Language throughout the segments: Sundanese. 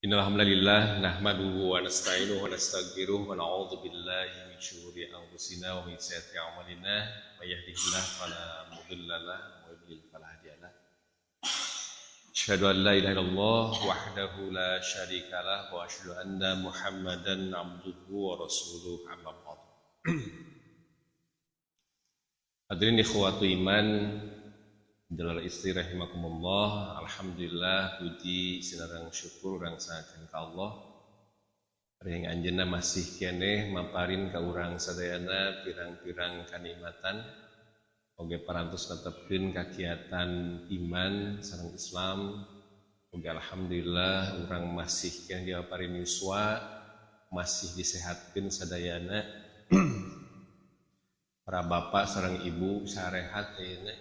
Innal hamdalillah nahmaduhu wa nasta'inuhu wa nastaghfiruh wa na'udzu billahi min syururi anfusina wa min sayyiati a'malina may yahdihillahu fala mudilla lahu wa yudlil fala hadiyalah. Asyhadu an la ilaha illallah wahdahu la syarikalah wa asyhadu anna Muhammadan abduhu wa rasuluhu, amma ba'd. Hadirin ikhwatu iman, jalal istri rahimakumullah. Alhamdulillah, puji sinareng syukur urang sangakeun ka Allah. Ring anjeunna masih keneh maparin ka urang sadayana pirang-pirang kanikmatan, oge parantos netepkeun kakiatan iman sareng Islam. Oge alhamdulillah urang masih keneh dipaparin yuswa, masih disehatkeun sadayana. Para bapak sareng ibu sarehat ayeuna?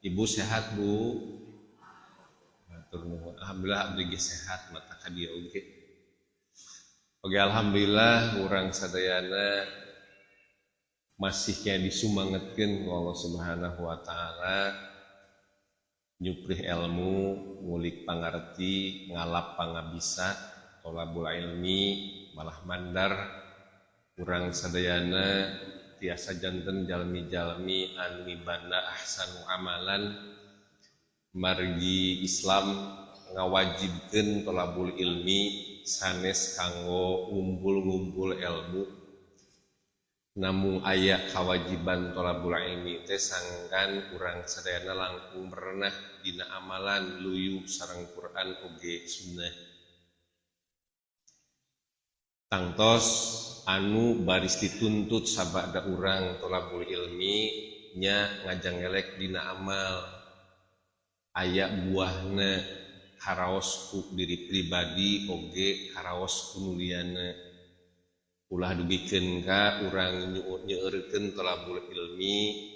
Ibu sehat, Bu? Hatur nuhun. Alhamdulillah, abdi ge sehat mata ka dieu oge. Oke, alhamdulillah urang sadayana masih keneh disumangetkeun ku Allah Subhanahu wa Taala nyuprih ilmu, ngulik pangarti, ngalap pangabisa, tolabul ilmi, malah mandar urang sadayana tiasa janten jalmi-jalmi anu mibanda ahsanu amalan, margi Islam ngawajibkeun tolabul ilmi sanes kanggo ngumpul-ngumpul ilmu, namung aya kawajiban tolabul ilmi teh sangkan urang sadayana langkung merenah dina amalan, luyu sareng Quran oge sunnah. Tangtos anu baris dituntut sabada urang tolabul ilmi nya ngajangelek dina amal, aya buahna, karaos ku diri pribadi oge karaos ku nu liyana. Ulah dugikeun ka urang nyeueurkeun tolabul ilmi,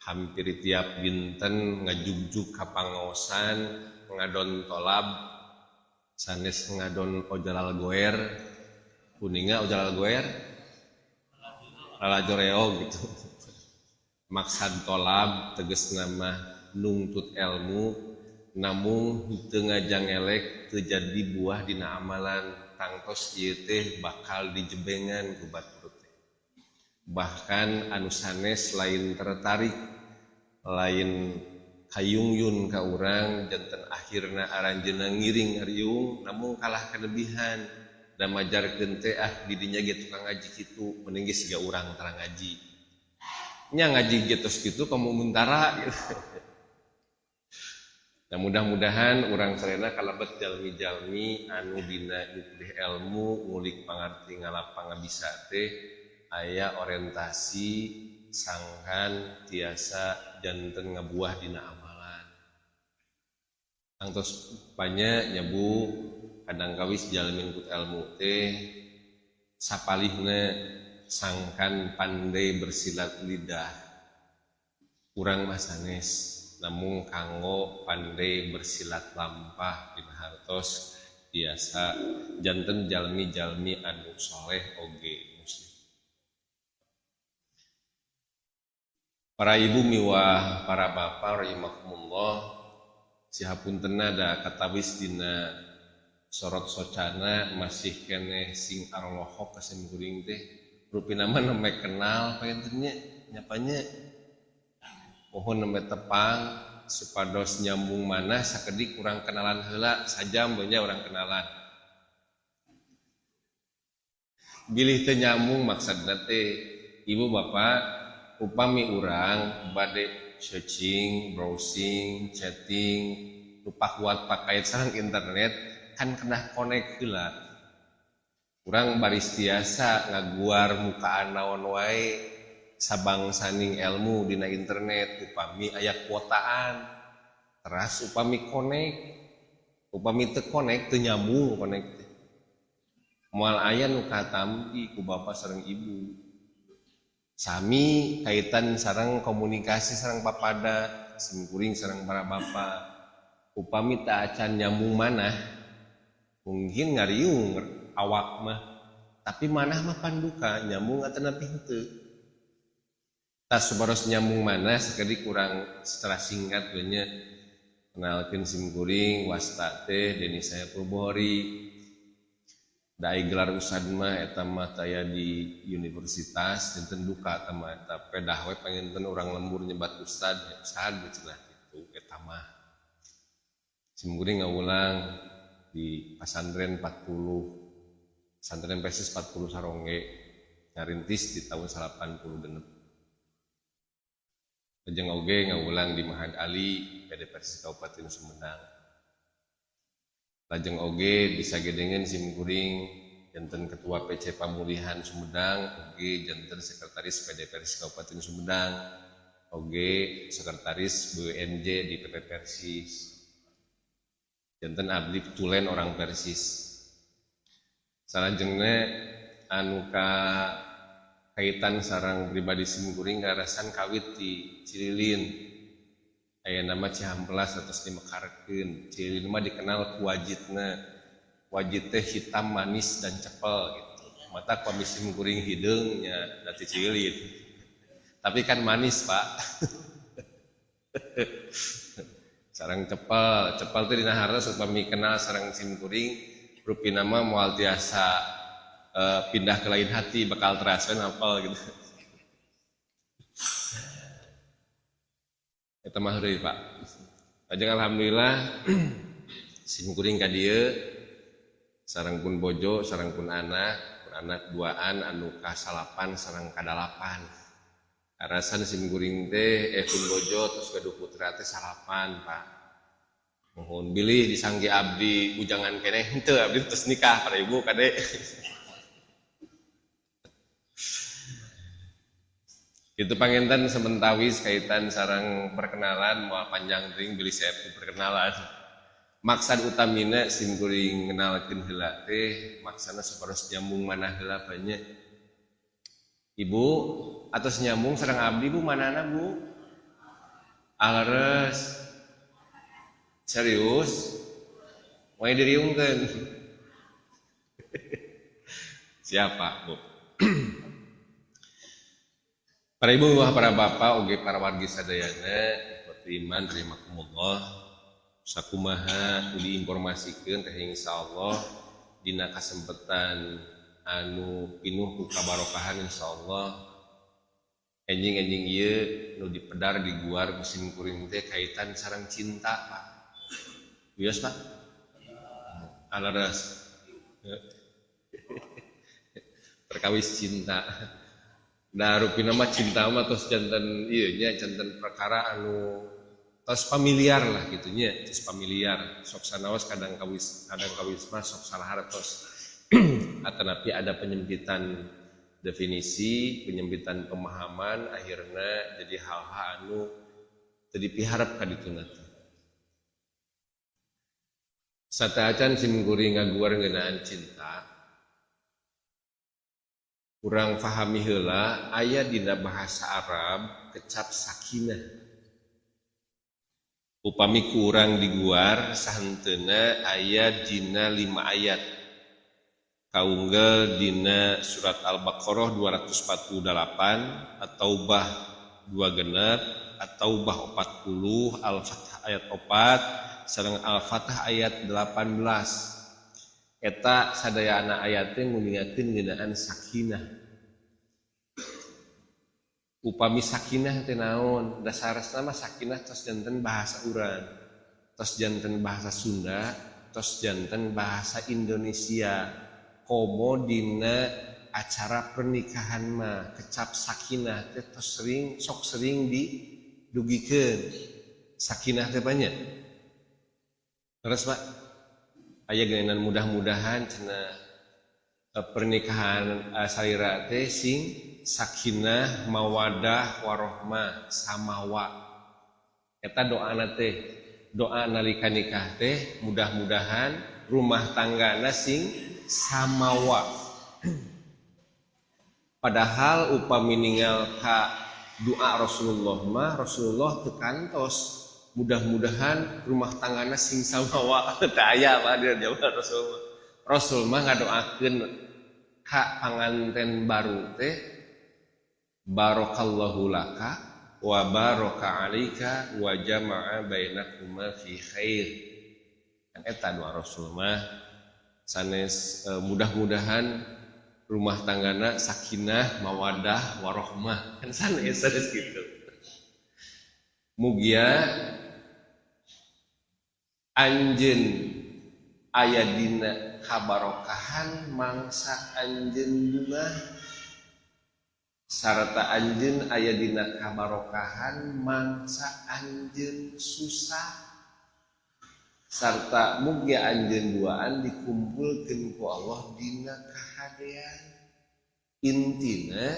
hampir tiap dinten ngajugjug ka pangaosan ngadon tolab, sanes ngadon ojalal goer. Kuninga ojalal goer, lalajo reog gitu. Maksad tolab teges nama nungtut ilmu, namung teu ngajangelek, teu jadi buah dina amalan, tangtos ieu teh bakal dijebengan ku batur teh. Bahkan anu sanes lain tertarik, lain kayungyun ka urang, janten akhirna aranjeunna ngiring ngariung, namung kalah kalebihan da majarkeun teh, "Ah, didinya ge tukang ngaji kitu, mending ge siga urang tara ngaji." Nya ngaji ge tos kitu komo muntara gitu. Nah, mudah-mudahan urang sadayana kalebet jalmi-jalmi anu dina nyuprih ilmu, ngulik pangarti, ngalap pangabisa teh aya orientasi sangkan tiasa janten ngabuah dina amalan. Tangtos banyak nya, Bu, kadang kawis jalmi nuntut ilmu teh sapalihna sangkan pandai bersilat lidah. Urang mah sanes, namung kanggo pandai bersilat lampah dina hartos biasa janten jalmi-jalmi anu soleh oge muslim. Para ibu miwah para bapak rahimakumullah, sihapuntena da katawis dina sorot socana masih keneh sing arlohok ka simkuring teh, rupina mah nembe kenal panginten nya, nyapanya. Mohon nembe tepang supados nyambung manah sakedik urang kenalan heula, sajam we nya urang kenalan. Bilih teu nyambung, maksudna teh, ibu bapak, upami urang bade searching, browsing, chatting, lupa kuat pakait sareng internet kan kedah connect heula. Urang baris tiasa ngaguar mukaan naon wae sabangsaning ilmu dina internet upami aya kuotaan, teras upami connect. Upami teu connect, teu nyambung connect teh, moal aya nu katampi ku bapak sareng ibu. Sami kaitan sareng komunikasi sareng papada, simkuring sareng para bapak, upami teu acan nyambung manah, mungkin ngariung awak mah, tapi manah mah panduka nyambung atanapi henteu. Tas supados nyambung manah sakedik kurang secara singkat we nya. Kenalkeun sim kuring wasta teh Deni Saepul Bohori. Da ai gelar ustad mah eta mah taya di universitas janten duka eta mah eta pedah we panginten urang lembur nyebat ustad, ya ustad cenah kitu eta mah. Sim kuring ngawulang di pasantren 40, pesantren Persis 40 Sarongge, ngarintis di tahun 86. Lajeng oge ngawulang di Mahad Ali PD Persis Kabupaten Sumedang. Lajeng oge bisa gedengeun sim kuring janten Ketua PC Pamulihan Sumedang, oge janten Sekretaris PD Persis Kabupaten Sumedang, oge Sekretaris BUMJ di PP Persis. Janten abdi tulen orang Persis. Salajengna anu ka kaitan sareng pribadi sim kuring karasan kawit di Cililin. Aya nama Cihampelas atos dimekarkeun. Cililin mah dikenal ku wajitna. Wajit teh hitam manis dan cepel gitu. Mata pami sim kuring hideung nya da ti Cililin. Tapi kan manis, Pak. Sareng cepel, cepel teh dina hartos upami kenal sareng sim kuring rupina mah moal tiasa pindah ke lain hati, bakal teras we napal gitu. Eta mah heureuy, Pak. Lajeng alhamdulillah sim kuring ka dieu sareng pun bojo, sareng pun anak duaan anu kasalapan sareng kadalapan. Karasan sim kuring teh pun bojo terus gaduh putra teh salapan, Pak. Mohon bilih disangge abdi bujangan keneh henteu abdi terus nikah para ibu kade. Itu panginten sementawis kaitan sareng perkenalan moal panjang teuing bilih saya perkenalan. Maksad utamina sim kuring ngenalkeun heula teh maksana supados nyambung manah heula banyak. Ibu atos nyambung sareng abdi Bu manana Bu? Aleres. Serius? Moal diriungkeun. Siapa, Bu? Para ibu, para bapak, oge para wargi sadayana, ikhwat iman rahimakumullah. Sakumaha diinformasikeun teh insyaallah dina kasempatan anu pinuh ku kabarokahan insyaallah. Enjing-enjing ieu nu dipedar diguar ku sim kuring teh kaitan sareng cinta, Pak. Wios, Pak? Alaras. Perkawis cinta. Nah, rupina mah cinta mah tos janten ieu nya janten perkara anu tos familiar lah gitu nya, tos familiar. Sok sanaos kadang kawis mah sok salah hartos. Atanapi ada penyempitan definisi, penyempitan pemahaman akhirna jadi hal-hal anu teu dipiharep ka dituna teh. Sateuacan sim kuring ngaguar ngeunaan cinta, kurang fahami heula aya dina bahasa Arab kecap sakinah. Upami kurang diguar sahenteuna aya dina 5 ayat. Kaunggel dina surat Al-Baqarah 248, At-Taubah 2 6, At-Taubah 40, Al-Fatah ayat 4, sareng Al-Fatah ayat 18. Eta sadayana ayat teh nguningakeun ngeunaan sakinah. Upami sakinah teh naon? Dasarna mah sakinah tos janten bahasa urang, tos janten bahasa Sunda, tos janten bahasa Indonesia. Komo dina acara pernikahan mah kecap sakinah teh tos sering sok sering didugikeun. Sakinah teh banyak. Terus Pak, aya geunan mudah-mudahan cenah pernikahan salira teh sing sakinah mawadah warohmah samawa. Eta doana teh, doa nalika nikah teh mudah-mudahan rumah tanggana sing samawa. Padahal upami ningal ka doa Rasulullah mah, Rasulullah teu kantos mudah-mudahan rumah tanggana sing samawa. Teu aya Pak di zaman Rasul. Rasul mah ngadoakeun ka panganten baru teh barakallahu laka wa baraka 'alaika wa jama'a bainakuma fi khair. Kan eta doa Rasul mah sanes mudah-mudahan rumah tanggana sakinah, mawadah, warohmah, kan sanes sanes gitu. Mugia anjeun aya dina kabarokahan mangsa anjeun bungah sarta anjeun aya dina kabarokahan mangsa anjeun susah sarta mugia anjeun duaan dikumpulkeun ku Allah dina kahadean. Intina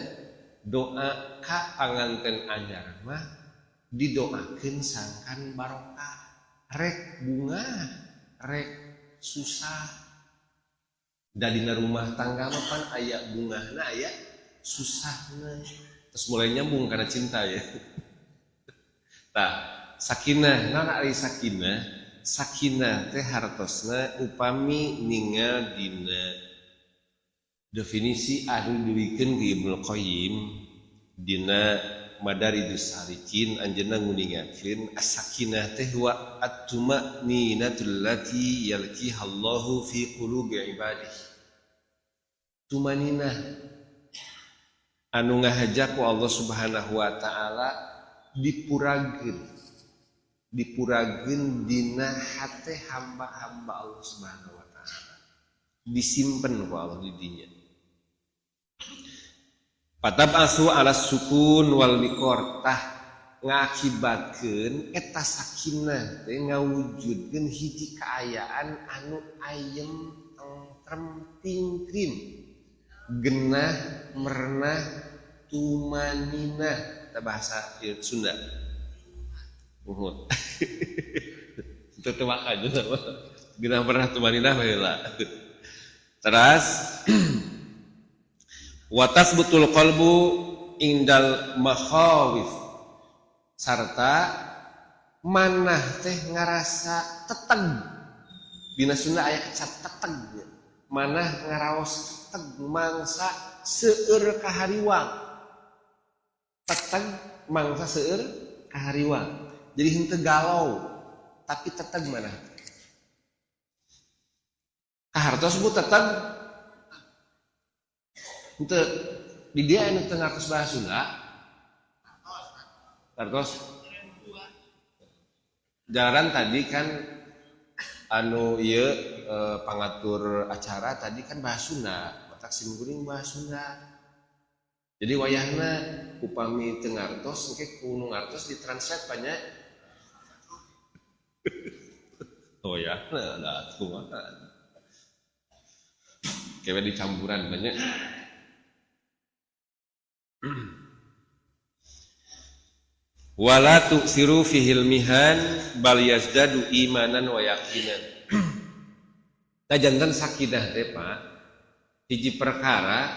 doa ka panganten anyar mah didoakeun sangkan barokah, rek bunga rek susah. Da dina rumah tangga mah pan aya bungahna aya susahna. Terus mulai nyambung karena cinta ya. Tah, sakinah, naon ari sakinah? Sakinah teh hartosna upami ningal dina definisi anu diwikeun ku Ibnu Qayyim dina Madarijus Salikin, anjeunna nguningakeun as-sakinah teh wa at-tuma'ninatul lati yalqiha Allahu fi qulubi ibadihi. Tumaninah anu ngahaja ku Allah Subhanahu wa taala dipurageun, dipurageun dina hate hamba-hamba Allah Subhanahu wa taala, disimpen ku Allah di dinya. Patab'atsu ala sukun wal wiqar, tah ngakibatkeun eta sakinah teh ngawujudkeun hiji kaayaan anu ayem, tentrem, tingkrim, genah, merenah, tumaninah, eta bahasa Sunda. Uhud. Itu teu aja sama. Genah merenah tumaninah baheula. Teras watas betul qalbu indal makhawif, sarta manah teh ngarasa teteg. Dina Sunda aya kecap teteg. Manah ngaraos teteg mangsa seueur kahariwang. Teteg mangsa seueur kahariwang. Jadi henteu galau tapi teteg manah. Kahartos bu teteg. Henteu di dia anu teu ngartos bahasa Sunda. Ngartos. Jalan tadi kan anu ieu pangatur acara tadi kan bahasa Sunda, matak sim kuring bahasa Sunda. Jadi wayahna upami teu ngartos engke ku nu ngartos ditranslate banyak. Oh ya, nah kumaha. Kewe dicampuran banyak. Wala tuksiru fihil mihan bal yazdadu imanan wa yaqinan. Tah janten sakinah teh Pak, hiji perkara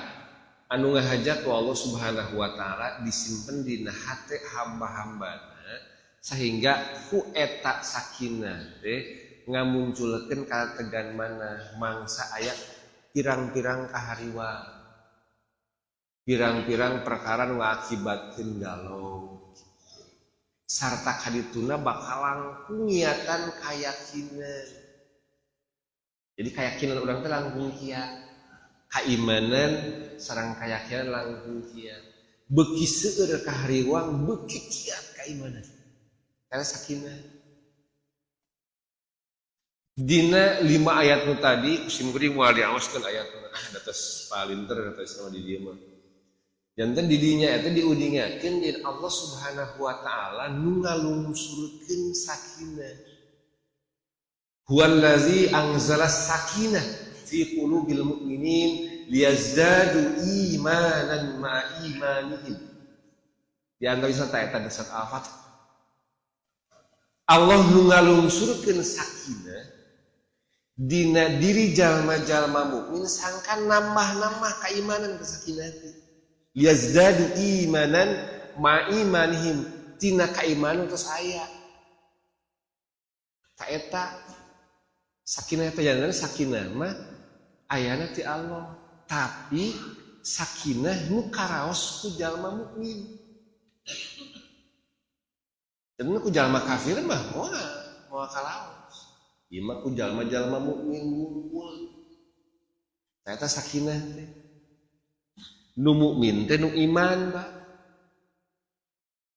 anu ngahaja ku Allah Subhanahu wa taala disimpen dina hate hamba-hambana sehingga ku eta sakinah teh ngamunculkeun kategan mana mangsa aya pirang-pirang kahariwa, pirang-pirang perkara nu ngakibatkeun galau sarta kadituna bakal langkung ngiatan kayakinan. Jadi kayakinan urang teh langkung kiat, kaimanan sareng kayakinan langkung kiat. Beuki seueur kahariwang beuki kiat kaimanan. Karena sakinah. Dina 5 ayat nu tadi sim kuring moal diaoskeun ayatna, ah datos palinter datos sama di dieu mah. Janten di dinya eta diudingakeun dina Allah Subhanahu wa taala nu ngalungsurkeun sakinah. Huwallazi anzala sakinah fi qulubil mu'minin liyazdadu imanan ma'a imanihim. Di antara eta dasar Al-Fatih. Allah nu ngalungsurkeun sakinah dina diri jalma-jalma mukmin sangkan nambah-nambah keimanan ke sakinah teh. Liyazdadu imanan ma imanihim, tina keimanan terus aya. Ta eta sakinah teh jangan sakinah mah ayana ti Allah, tapi sakinah nu karaos ku jalma mukmin. Jadi ku jalma kafir mah moal moal kalaos. Ieu mah ku jalma-jalma mukmin wungkul. Eta sakinah teh. Nu mukmin teh nu iman, Pak.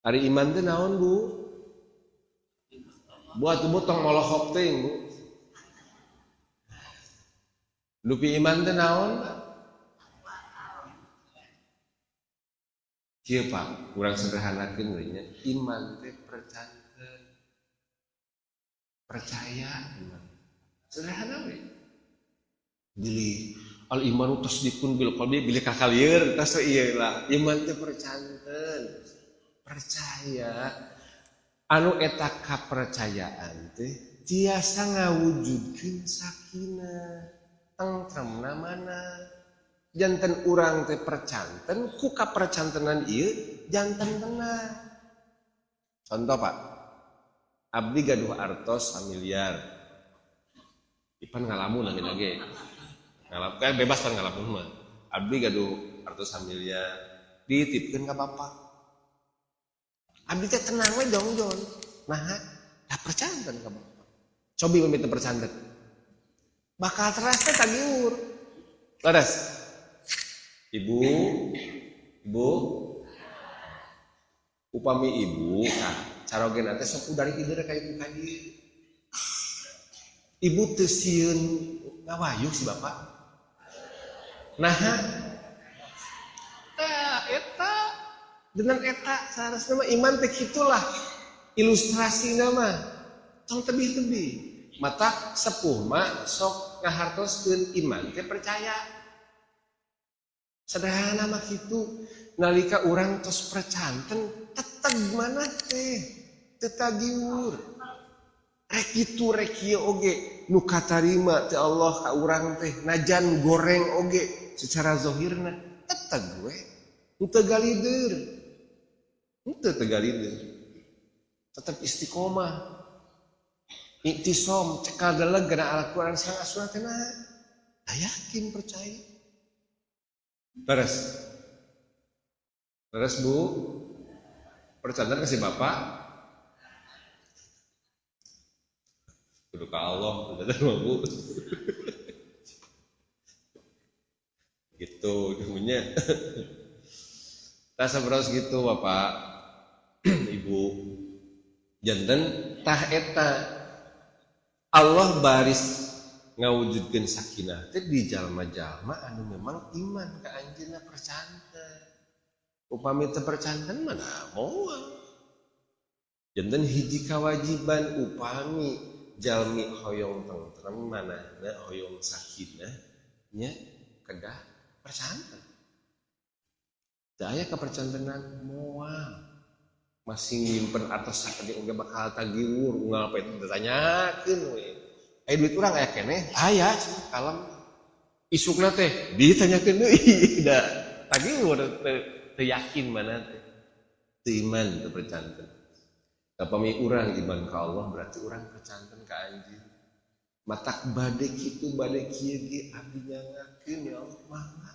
Ari iman teh naon, Bu? Bu atuh Bu tong molohok teh, Bu. Lupi iman teh naon, Pak? Kieu Pak, kurang sederhanakeun we nya. Iman teh percanten. Percaya iman. Sederhana we. Bilih al imanu tasdiqun bil qalbi bilih kakalieur tas we ieu lah. Iman teh percanten. Percaya anu eta kapercayaan teh tiasa ngawujudkeun sakinah, tentremna mana. Janten urang teh percanten ku kapercantenan ieu janten tenang. Contoh Pak, abdi gaduh artos samiliar. Ipan ngalamun amin lagi. Ngalam kan bebas kan ngalamun mah. Abdi gaduh artos samiliar dititipkeun ka bapak. Abdi teh tenang we jongjon. Nah, da percanten ka bapak. Cobi pamit teu percanten. Bakal teras teh tagiur. Leres. Ibu, ibu, upami ibu, nah, carogena teh sok dari ieu ka ibu ka dieu. Ibu teu sieun ngawayuh si bapak. Nah, eta dengan eta saharusna mah iman teh kitulah ilustrasina mah tong tebih-tebih. Mata sepuh mah sok ngahartoskeun iman teh percaya. Sederhana mah kitu nalika urang tos percanten teteg mana teh teu tagiur. Rek kitu rek kieu oge nu katarima teh Allah ka urang teh najan goreng oge secara zahirna teteg we teu galider. Teu galider. Tetep istiqomah. Iktisom cekal deleg kana Al-Qur'an sareng As-Sunnah teh nah yakin percaya. Terus. Terus Bu, percanten kasih bapak. Kudu ka Allah, percanten mah Bu. Gitu ilmunya. Tah saberos gitu Bapak, Ibu. Janten tah eta Allah baris ngawujudkeun sakinah teh di jalma-jalma anu memang iman ka anjeunna percanten. Upami teu percanten mah moal. Janten hiji kawajiban upami jalmi hoyong tentrem manahna hoyong sakinah nya kedah percanten. Teu aya kapercantenan moal. Masih nyimpen atas sakedik oge bakal tagiwur unggal poe ditanyakeun we. Aya duit urang aya keneh, aya cenah kalem. Isukna teh ditanyakeun deui da tagiwur teu yakin mana teh. Teu iman teu percanten. Upami urang iman ka Allah berarti urang percanten ka anjeun. Matak bade kitu bade kieu ge abdi nyangakeun ya Allah mangga.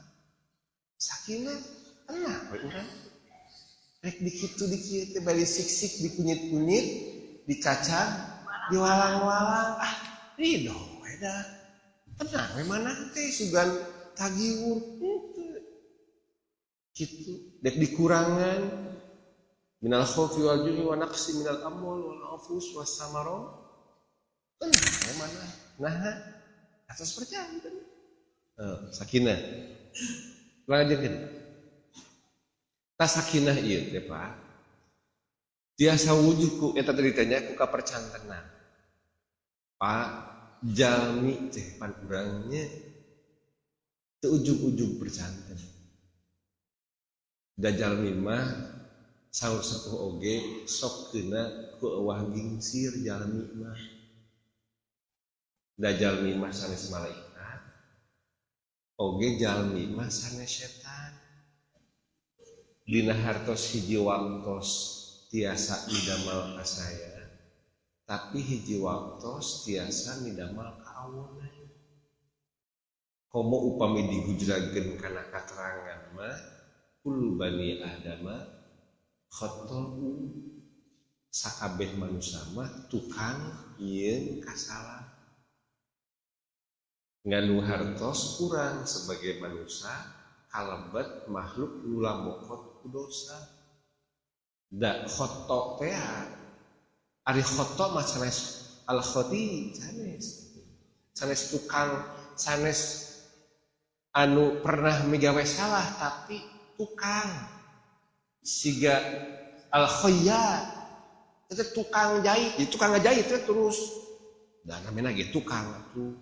Sakinah tenang we urang. Rek dikitu dikieu teh bari sik-sik dikunyit-kunyit, dicacag, diwalang-walang, ah ridho we da. Tenang we manah teh sugan tagiwur henteu. Kitu dek dikurangan minal khaufi wal ju'i wa naqsi minal amwal wal anfus was samarat. Tenang we manah. Nah, atas percaya sakinah. Lanjutkeun. Tas sakinah ieu teh Pak. Tiasa wujud ku eta tadi tanya ku kapercantenan. Pak, jalmi teh pan urangnya teu ujug-ujug percanten. Da jalmi mah saur sepuh oge sok keuna ku euwah gingsir jalmi mah. Da jalmi mah sanes malaikat. Oge jalmi mah sanes setan. Dina hartos hiji waktos tiasa midamal kasaya, tapi hiji waktos tiasa midamal kaawonan. Komo upami digujrageun kana katerangan mah kullu bani adama khata'u. Sakabeh manusia mah tukang nyieun kasalah. Nganu hartos urang sebagai manusia kalebet makhluk nu lamokot ku dosa. Da khoto teh ari khoto mah sanes al khoti sanes. Sanes tukang sanes anu pernah migawe salah tapi tukang siga al khayyat itu tukang jahit, itu tukang ngajahit teh terus. Da namina ge tukang atuh.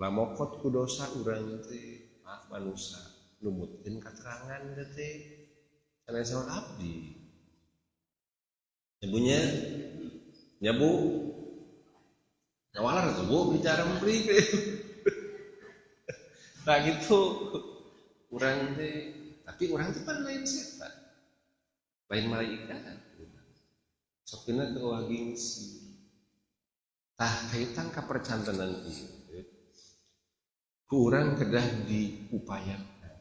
Lamokot ku dosa urang teh maaf manusia numutkeun katerangan teh sanes sama abdi. Nyabunya nyabu ngawalar tuh bu bicara memberi. Nah gitu urang teh, tapi urang teh pan lain setan, lain malaikat. Sokina teu gengsi. Tah kaitan ka percantenan ieu ku urang kedah diupayakan.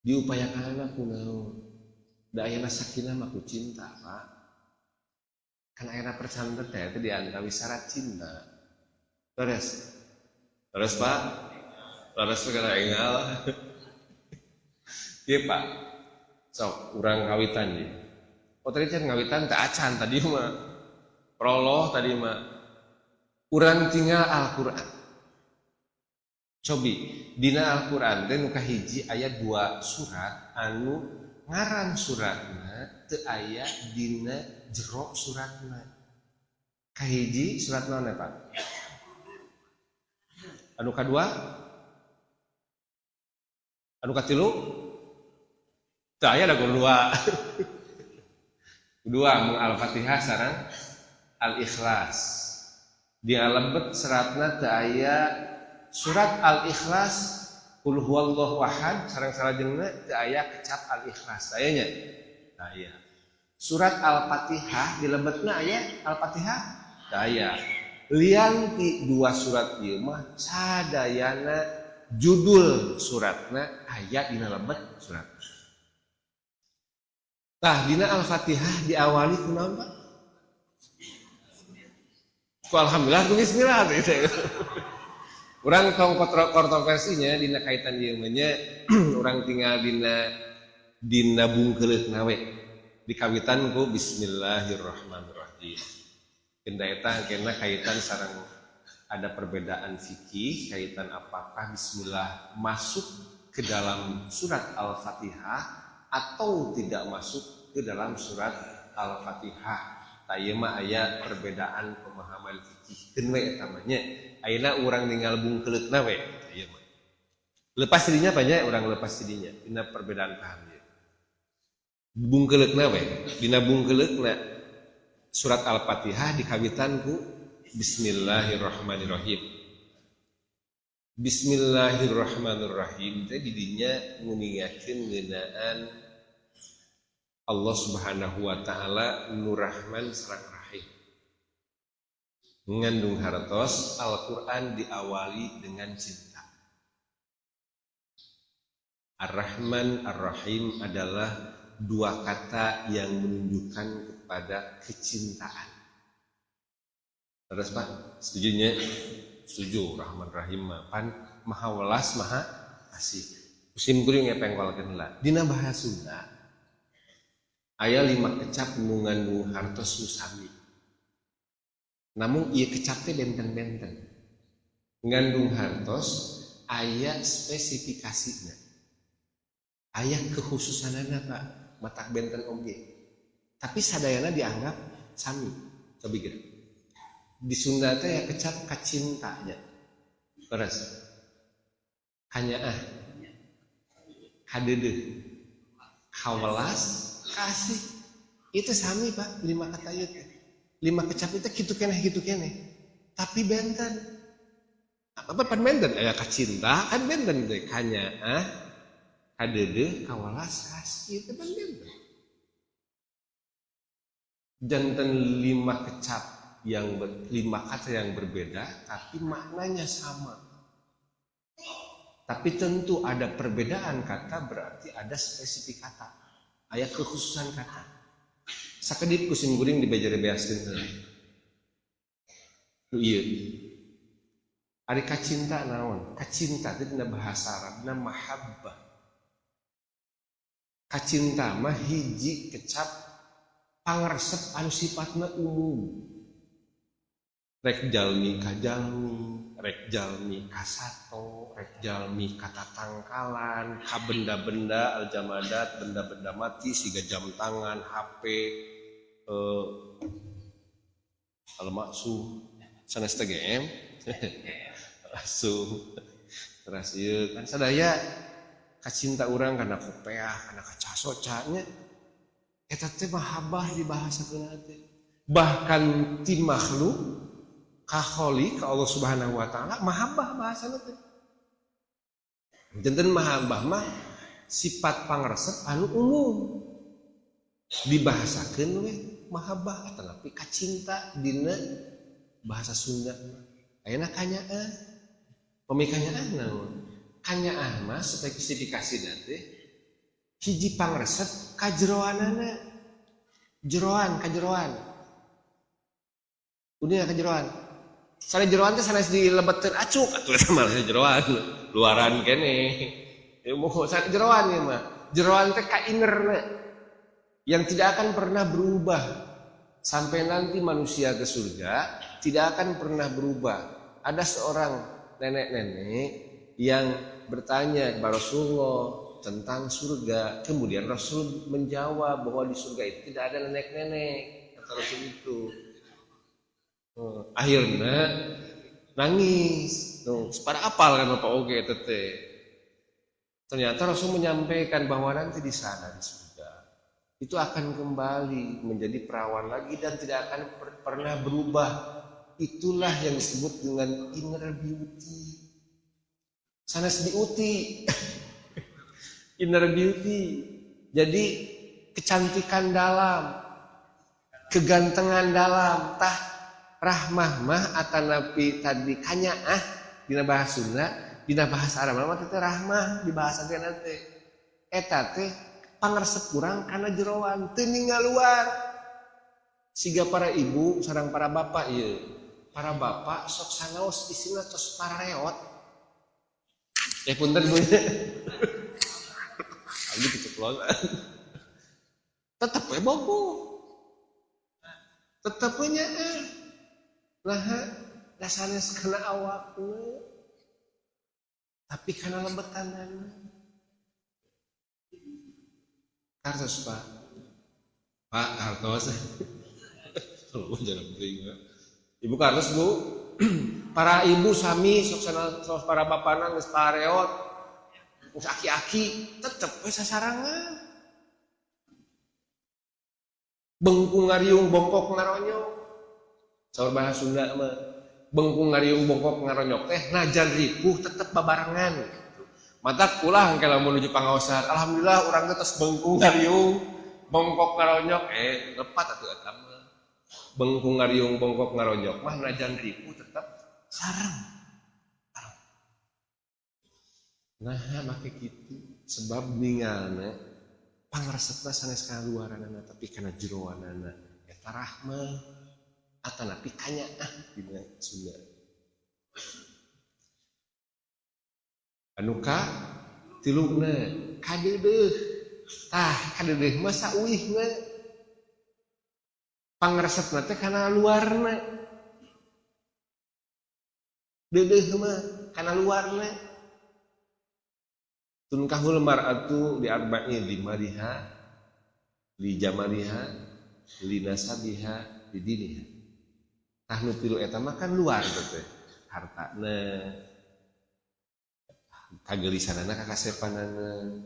Diupayakanna ku naon? Da ayana sakinah mah ku cinta, Pak. Kan ayana percantenan teh di antara syarat cinta. Terus. Terus, Pak. Terus segala engal. Ieu, Pak. Sok urang kawitan ieu. Oh tadi can ngawitan teh acan tadi mah. Prolog tadi mah. Urang tinggal Al-Qur'an. Cobi dina Al-Qur'an teh nu kahiji aya 2 surat anu ngaran suratna teu aya dina jero suratna. Kahiji surat naon eta? Anu kadua? Anu katilu? Teu aya da dua. Dua mung Al-Fatihah sareng Al-Ikhlas. Di alebet seratna teu aya surat Al-Ikhlas qul huwallahu ahad sareng salajengna teu aya kecap Al-Ikhlas aya nya. Aya. Surat Al-Fatihah di lebetna aya Al-Fatihah teu aya. Lian ti dua surat ieu mah sadayana judul suratna aya dina lebet surat. Tah dina Al-Fatihah diawali ku naon Pak? Ku alhamdulillah ku bismillah gitu. Urang tong kontroversinya dina kaitan ieu mah nya urang tinggal dina bungkeuleuk we dikawitan ku bismillahirrahmanirrahim. Kenda eta kena kaitan sareng ada perbedaan fikih kaitan apakah bismillah masuk ke dalam surat Al-Fatihah atau tidak masuk ke dalam surat Al-Fatihah. Tah ieu mah aya perbedaan pemahaman fikih keun we eta mah nya. Ayeuna urang ninggal bungkeuleukna we ieu mah. Lepas dinya banyak urang lepas dinya dina perbedaan paham ieu. Bungkeuleukna we dina bungkeuleukna surat Al-Fatihah dikawitan ku bismillahirrahmanirrahim. Bismillahirrahmanirrahim teh didinya nguningakeun ngeunaan Allah Subhanahu wa taala nu Rahman sareng Rahim. Mengandung hartos Al-Qur'an diawali dengan cinta. Ar-Rahman Ar-Rahim adalah dua kata yang menunjukkan kepada kecintaan. Terus Pak, setujunya? Setuju, Rahman Rahim mah pan maha welas maha kasih. Musim kuring ngepengkolkeun heula. Dina bahasa Sunda aya 5 kecap nu ngandung hartos nu sami. Namun ieu kecap teh benten-benten. Ngandung hartos aya spesifikasina. Aya kekhususanana Pak, matak benten oge. Tapi sadayana dianggap sami. Cobi geura. Di Sunda teh ya kecap kacintanya. Terus kanyaah, kadeudeuh, kawelas, kasih. Itu sami Pak, 5 kata ieu teh. 5 kecap itu kitu keneh kitu keneh. Tapi benten. Apa pan benten? Aya kacinta kan benten teh kanyaah, kadeudeuh, kawelas, kasih itu pan benten. Janten 5 kecap yang 5 kata yang berbeda tapi maknanya sama. Tapi tentu ada perbedaan kata, berarti ada spesifik kata, aya kekhususan kata. Sakedip ku sim kuring dibeja-beaskeun heula. Nu ieu. Ari kacinta naon? Kacinta teh dina bahasa Arabna mahabbah. Kacinta mah hiji kecap pangaresep anu sifatna umum. Rek jalmi ka jalmi, rek jalmi ka sato, rek jalmi ka tatangkalan, ka benda-benda aljamadat, benda-benda mati siga jam tangan, HP, al-maksum, sanes TGM, langsung terus ieu kan sadaya kacinta urang kana kopeah, kana kacasoca nya eta teh mahabbah dibahasakeun teh. Bahkan ti makhluk ka kholiq ka Allah Subhanahu wa taala mahabbah bahasana teh. Janten mahabbah mah sifat pangresep anu umum. Dibahasakeun we mahabbah atanapi kacinta dina bahasa Sunda. Ayeuna kanyaah. Pami kanyaah naon? Kanyaah mah spesifikasina teh hiji pangresep ka jeroanana. Jeroan ka jeroan. Udah ka jeroan. Sanes jeroan teh sanes dilebetkeun acuk atuh eta mah jeroan. Luaran keneh. Ya moho sanes jeroan ieu mah. Jeroan teh ka innerna yang tidak akan pernah berubah sampai nanti manusia ke surga tidak akan pernah berubah. Ada seorang nenek-nenek yang bertanya kepada Rasulullah tentang surga. Kemudian Rasul menjawab bahwa di surga itu tidak ada nenek-nenek, kata Rasul itu. Akhirnya nangis. Tuh, pada apal kan Bapak oge eta teh. Ternyata Rasul menyampaikan bahwa nanti di sana di surga itu akan kembali menjadi perawan lagi dan tidak akan pernah berubah. Itulah yang disebut dengan inner beauty. Sanes beauty. Inner beauty. Jadi kecantikan dalam, kegantengan dalam, tah rahmah mah atanapi tadi kanyaah dina bahasa Sunda, dina bahasa Arab mah teh rahmah dibahasakeun teh. Eta teh pangaresep urang kana jeroan teu ninggal luar. Siga para ibu sareng para bapak ieu. Para bapak sok sanaos isina tos pareot. Punten Bu. Abdi keceplosan. Tetep we bogoh. Tetep we nyaah. Nah, sanes kana awakna. Tapi kana lebetanana. Kartos Pak. Pak kartos. Oh, jangan penting. Ibu kartos Bu. Para ibu sami sok sana sok para bapana geus pareot. Geus aki-aki tetep we sasarangan. Bengkung ngariung bongkok ngaronyok. Saur bahasa Sunda mah bengkung ngariung bongkok ngaronyok teh najan ripuh tetep babarengan. Matak ulah engke lamun menuju pangaosan. Alhamdulillah urang teh tos bengkung ngariung bongkok ngaronyok lepat atuh eta mah. Bengkung ngariung bongkok ngaronyok mah najan ripuh tetep sareng. Nah, make kitu sebab ningalna pangaresepna sanes kana luaranana tapi kana jeroanana eta rahmah atanapi kanyaah dina Sunda. Anu ka tiluna kadeudeuh. Tah kadeudeuh mah sauihna pangaresepna teh kana luarna. Deudeuh mah kana luarna. Tunkahul mar'atu li arba'in li maliha li jamaliha li nasabiha li diniha. Tah nu tilu eta mah kan luar teh hartana kagelisanana kakasepanana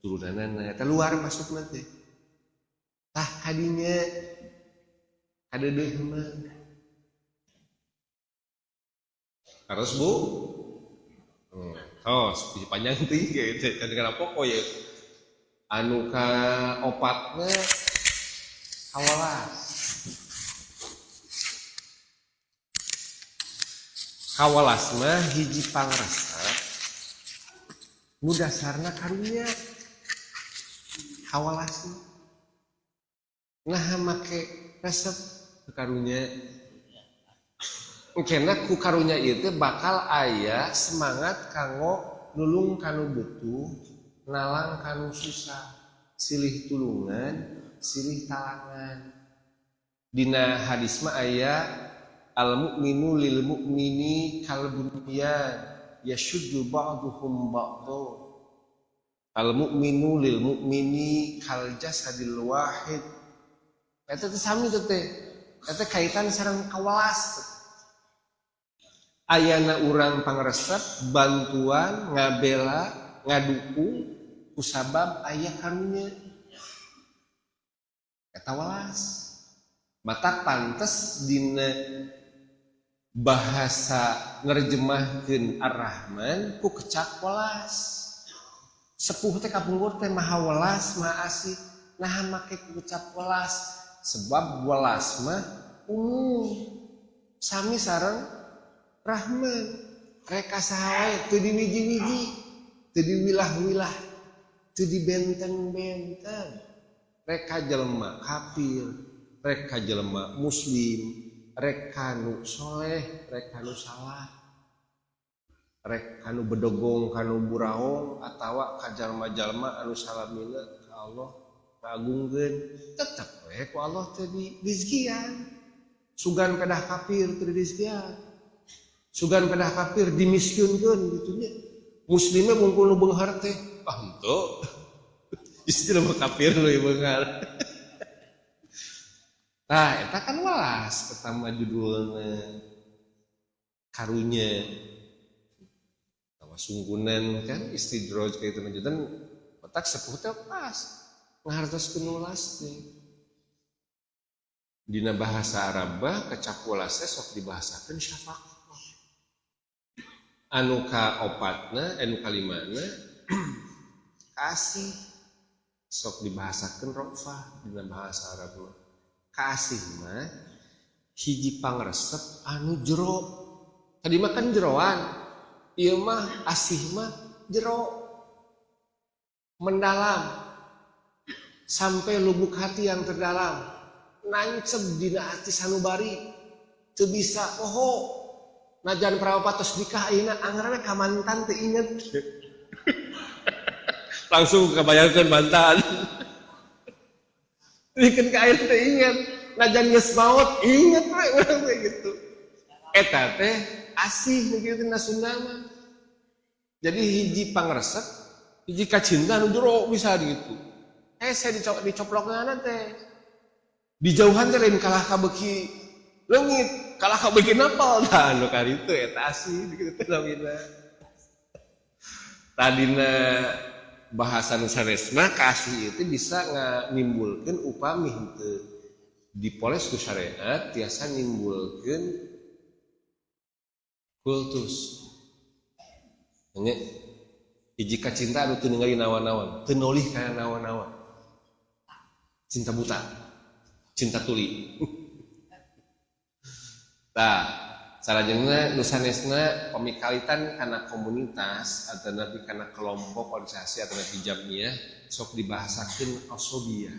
turunanana eta luar masukna teh. Tah kadinya kadeudeuh mah. Harus Bu. Oh, panjang tinggi gitu. Kan kana pokok ya. Anu ka opatna kawalas. Kawalas mah hiji pangrasa nu dasarna karunya. Kawalas mah. Nah, make resep karunya. Engkena ku karunya ieu teh bakal aya semangat kanggo nulung kanu butuh, nalang kanu susah, silih tulungan, silih talangan. Dina hadis mah aya al mukminu lil mukmini kal bunyan yashuddu ba'duhum ba'dha. Al mukminu lil mukmini kal jasadil wahid. Eta teh sami teh. Eta kaitan sareng kawelas. Ayana urang pangresep bantuan ngabela ngadukung kusabab aya karunya. Eta welas. Mata pantes dina bahasa nerjemahkeun Ar-Rahman ku kecap welas. Sepuh teh kapungkur teh maha welas, maha asih. Nah, make ku kecap welas sebab welas mah umum sami sareng Rahman. Reka saha wae teu diwiji-wiji, teu diwilah-wilah, teu dibenten-benten. Reka jelema kafir, reka jelema muslim, reka nu soleh, reka nu salah, rek kanu bedogong kanu buraong atawa ka jalma-jalma anu salamina ka Allah kaagungkeun, tetep we ku Allah teh dirizkian. Sugan pedah kafir teu dirizkian, sugan pedah kafir dimiskinkeun gitu nya. Muslimnya mungkul nu beunghar teh, ah henteu istilah mah kafir nu beunghar. Nah, eta kan welas pertama judulna karunya. Tawa sungkunan kan istidraj kayak itu lanjutan otak sepuh teh pas ngahartoskeun welas teh. Dina bahasa Arab kecap welas teh sok dibahasakeun syafaqah. Anu kaopatna, anu kalimana kasih sok dibahasakeun rofah dina bahasa Arab mah. Kasih mah hiji pangresep anu jero. Tadi mah kan jeroan. Ieu mah asih mah jero. Mendalam sampai lubuk hati yang terdalam. Nancep dina hati sanubari. Teu bisa poho. Najan parabapak tos nikah ayeuna angger we ka mantan teu inget. Langsung kebayangkeun mantan. Bikin ka ayeuna teu inget. Najan geus maot inget we urang teh gitu. Eta teh asih nu kieu teh Sunda mah. Jadi hiji pangresep, hiji kacinta nu jero bisa gitu. Hese dicoplokna teh. Dijauhan teh lain kalah ka beuki leungit, kalah ka beuki napal tah nu karitu eta asih kitu teh namina. Tadina bahasa nu sanes mah kasih itu bisa nimbulkeun upami henteu dipoles ku syariat tiasa nimbulkeun kultus. Nya hiji kacinta anu teu ningali naon-naon, teu nolih kana naon-naon. Cinta buta, cinta tuli. Tah, salajengna nu sanesna pamikalitan kana komunitas atanapi kana kelompok organisasi atanapi jamiah sok dibahasakeun asobiyah.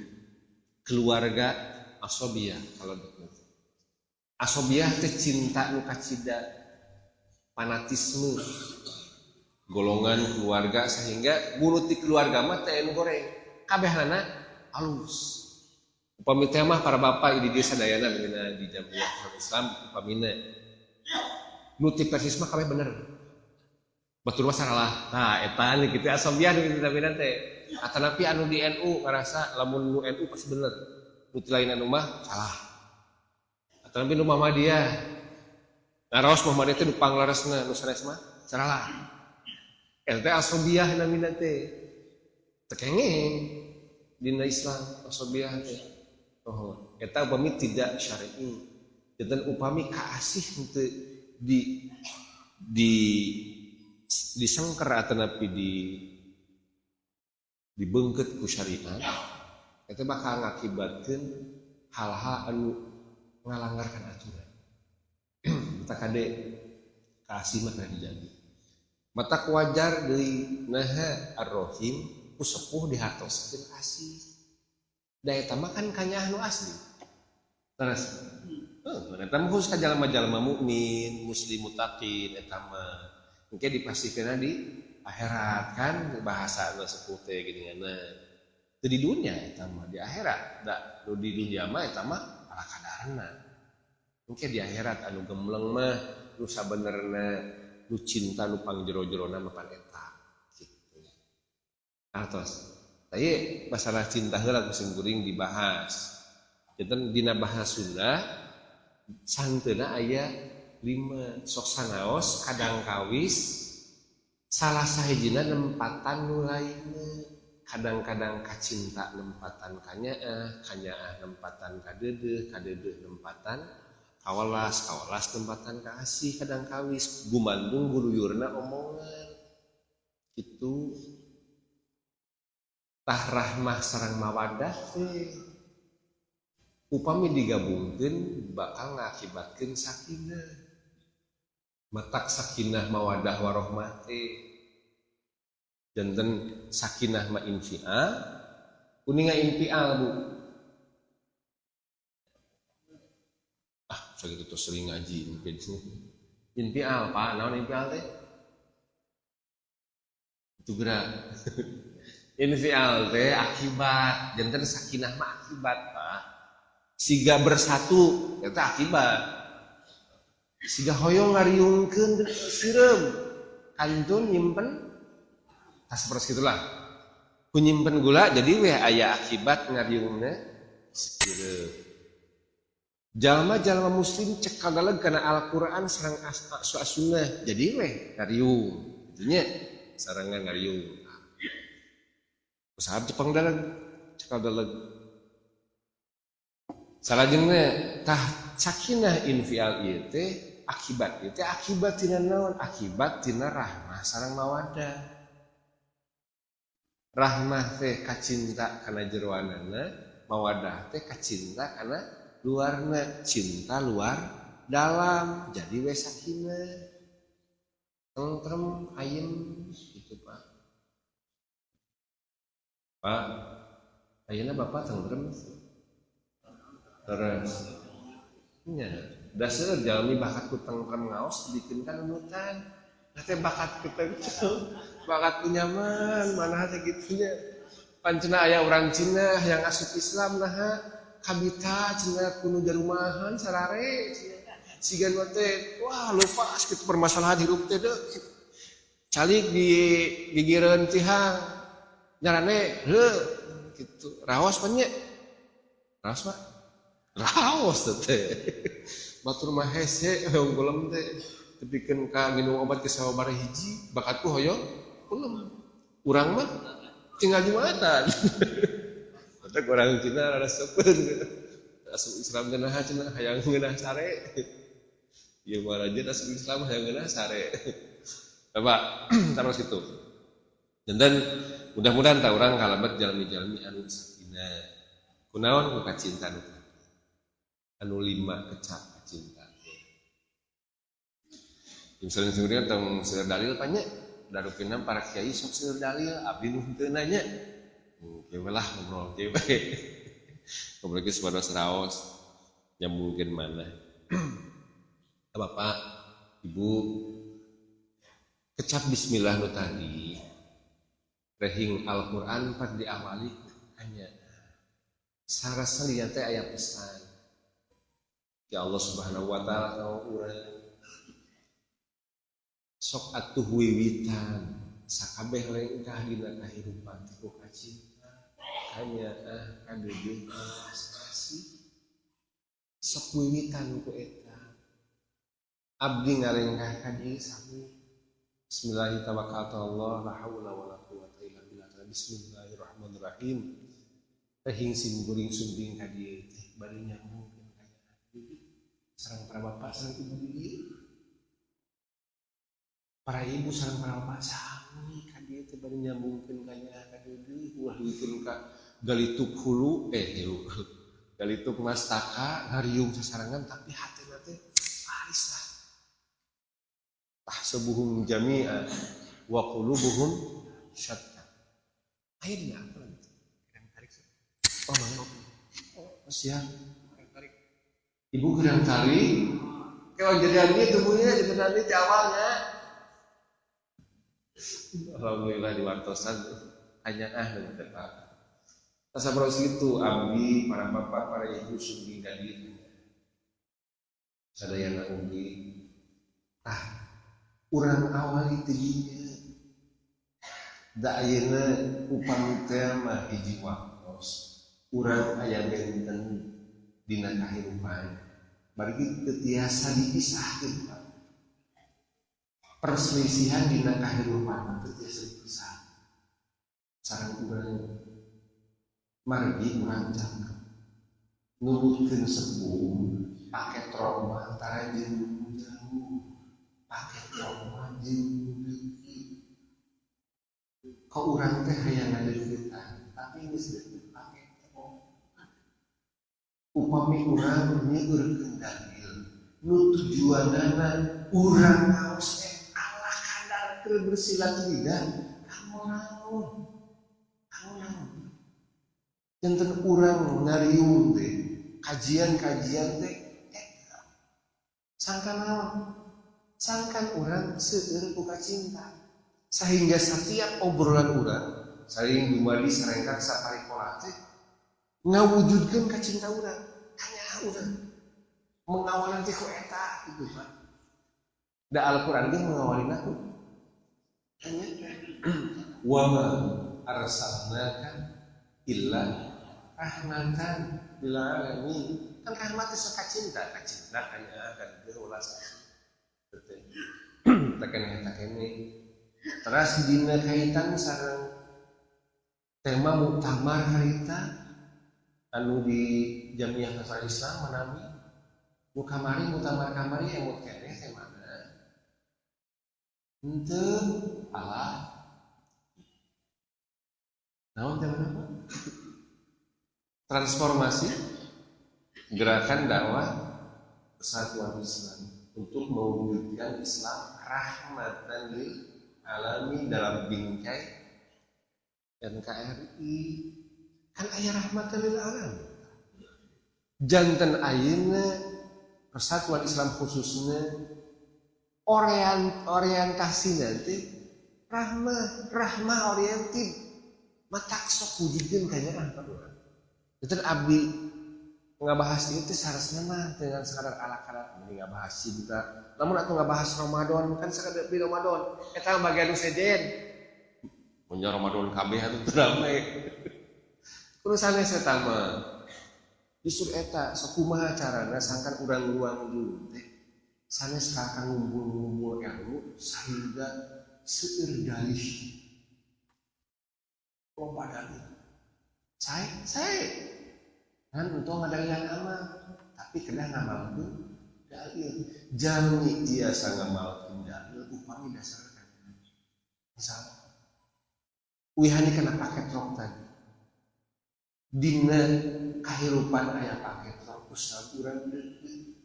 Keluarga asobiyah kalau deket. Asobiyah teh cinta nu kacida fanatisme golongan keluarga sehingga mulut di keluarga mah teh anu goreng kabehanana alus. Upami teh mah para bapak di desa dayana mengenai di jamiah Islam upamina nu ti Persis mah kabeh bener. Batur mah salah. Nah, eta nih kitu asobiyah nu kitu namina teh. Atanapi anu di NU ngarasa lamun nu NU pasti bener. Nu ti lain anu mah salah. Atanapi nu Muhammadiyah. Ngaraos Muhammadiyah teh nu pangleresna nu sanes mah salah. Eta teh asobiyah namina teh. Teu kenging dina Islam asobiyah teh. Oh, eta upami tidak syar'i. Janten upami kaasih henteu di disengker atanapi di dibeungkeut ku syariat, eta bakal ngakibatkeun hal-hal anu ngalanggarkan aturan. Mata kade kasih mah dijadi. Mata wajar deui naha ar-rahim ku sepuh dihartoskeun asih. Da eta mah kan kanyaah nu asli. Terus eta mah khusus ka jalma-jalma mukmin, muslim mutaqin eta mah. Engke dipastikeunna di akhirat kan bahasa nu sepuh teh geuninganna. Teu di dunya eta mah, di akhirat. Da nu di dunya mah eta mah ala kadarna. Engke di akhirat anu gemleng mah nu sabenerna nu cinta nu pangjero-jerona mah pan eta gitu. Atos. Tapi masalah cinta heula ku sim kuring dibahas. Janten dina bahasa Sunda santeuna aya 5 sok sanaos kadang kawis salah sahijina nempatan nu lainna. Kadang-kadang kacinta nempatan kanyaah, kanyaah nempatan kadeudeuh, kadeudeuh nempatan kawelas, kawelas nempatan ka asih, kadang kawis gumandung guluyurna omongan. Itu tah rahmah sareng mawadah teh upami digabungkeun bakal ngakibatkeun sakinah. Matak sakinah mawadah warohmah teh janten sakinah ma infial kuninga infial bu. Ah sakitu tos sering ngaji infial pak naon infial teh itu gerak. Infial teh akibat, janten sakinah mah akibat pak. Siga bersatu eta akibat. Siga hoyong ngariungkeun sireum kantun nyimpen tah seperti itulah. Ku nyimpen gula jadi weh aya akibat ngariungna sireum. Jalma-jalma muslim cek kagaleg kana Al-Qur'an sareng as-sunnah jadi weh ngariung. Itunya sarangan ngariung. Usaha Jepang dalam cekal dalam salajengna tah sakinah infial ieu teh akibat ieu teh akibat tina naon? Akibat tina rahmah sareng mawadah. Rahmah teh kacinta kana jeroanana, mawadah teh kacinta kana luarna, cinta luar dalam jadi we sakinah tentrem ayem gitu Pak. Pak, ayeuna bapak tentrem terus. Nya, dasar jalmi bakat ku tentrem ngaos bikin kan nunutan. Nah teh bakat ku tentrem, bakat ku nyaman, mana teh kitu nya. Pancena aya urang Cina yang asup Islam naha kabita cenah kuno jarumahan sarare. Sigan mah teh wah lupa kitu permasalahan hirup teh deuk. Calik di gigireun tihang. Nyarane heuh gitu. Raos pan nya? Raos Pak? Raos teh. Batur mah hese hoyong kulem teh. Tepikeun ka nginum obat ke sababaraha hiji, bakatku hoyong kulem. Urang mah tinggal jumatan. Batak urang Cina rada sepeun. Asup Islam teh naha cenah hayang ngeunah sare. Ieu mah raja asup Islam hayang ngeunah sare. Bapak terus itu. Dan mudah-mudahan tak orang kalebet jalmi-jalmi anu sakinah. Kunaon ku kacinta nu tadi. Anu 5 kecap kacinta. Misalnya sendiri tong seueur dalil panya, darupina para kiai sok seueur dalil, abdi nu henteu nanya. Kieu lah ngobrol kieu we. Ngobrol geus baros raos nyambungkeun mana. Bapak, Ibu, kecap bismillah nu tadi. Rehing Al-Qur'an pan diawali hanya sarasa lian teh aya pesan. Ya Allah Subhanahu wa taala ka urang. Sok atuh wiwitan sakabeh lengkah dina kahirupan teh ku kacinta kanyaah kadeudeuh kasih. Sok wiwitan ku eta. Abdi ngalengkah ka dieu sami. Bismillahirrahmanirrahim. La haula wala quwata illa billah. Bismillahirrahmanirrahim. Rehing sim kuring sumping ka dieu teh bari nyambungkeun ka sareng para bapak sareng ibu di dieu. Para ibu sareng para bapak sami ka dieu teh bari nyambungkeun ka nyaah ka deudeuh ulah dugikeun ka galituk hulu hilu. Galituk mastaka ngariung sasarengan tapi hatena teh parisah. Tahsabuhum jami'an wa qulubuhum syatta. Akhirnya apa lagi? Oh, mana? Oh, siap. Ibu kurang tarik. Kalau jadian itu tubuhnya jadi nanti di awalnya. Alhamdulillah diwartosan hanya ah dengan tetap. Tasabros itu abdi para bapak para ibu sugi kadi sadayana ugi ah urang awali tidinya da ayeuna upami teh mah hiji waktos urang aya benten dina kahirupan bariki teu tiasa dipisahkeun, Pak. Perselisihan dina kahirupan teu tiasa dipisah sareng urang, margi urang cakep nurutkeun sepuh pake trauma antara jeung jauh, pake trauma jeung deuki kok urang teh hayang ngadeuketan tapi geus deukeut pake trauma. Upami urang nyeueurkeun dalil nu tujuanana urang ngaos teh ala kadar keur bersilat lidah, kamu naon, kamu naon. Janten urang ngariung teh kajian-kajian teh eta sangkan naon, sangkan urang seueur ku cinta sehingga setiap obrolan urang saling dumadi sarengkak saparikola teh ngawujudkeun ka cinta urang, hanya urang mengawal nanti ku eta gitu, Pak. Da Al-Qur'an ge mengawalin aku hanya wa ma arsalnaka illa rahmatan lil alamin. Kan rahmat itu suka cinta, cinta hanya kan ulas takene takene. Terus dina kaitan sareng tema muktamar harita anu di Jamiah Nasional Islam manami nu kamari, muktamar kamari emut keneh temana henteu Allah naon tema apa? Transformasi gerakan dakwah persatuan Islam untuk mewujudkan Islam rahmatan lil alamin dalam bingkai NKRI. Kan aya rahmatan lil alamin. Janten ayeuna persatuan Islam khususnya orientasi nanti rahmah, rahmah oriented, matak sok wujudkeun kayaknya ah. Itu abdi ngabahas itu seharusnya mah dengan sekadar ala kadar ini ngabahas cinta. Namun aku ngabahas Ramadan kan sekadar di Ramadan eta bagian sejen punya Ramadan kabeh atuh rame kudu sanes. Eta mah justru eta sok kumaha carana sangkan urang ruang dulu teh sanes ka ngumpul-ngumpul ilmu sehingga seueur dalih, loba dalil. Saya kan untuk ngadalilan amal tapi kena ngamalkeun dalil. Jalmi tiasa ngamalkeun dalil upami dasarkan misal wihani kena paket rok tadi dina kahirupan aya paket rok ustaz urang deukeut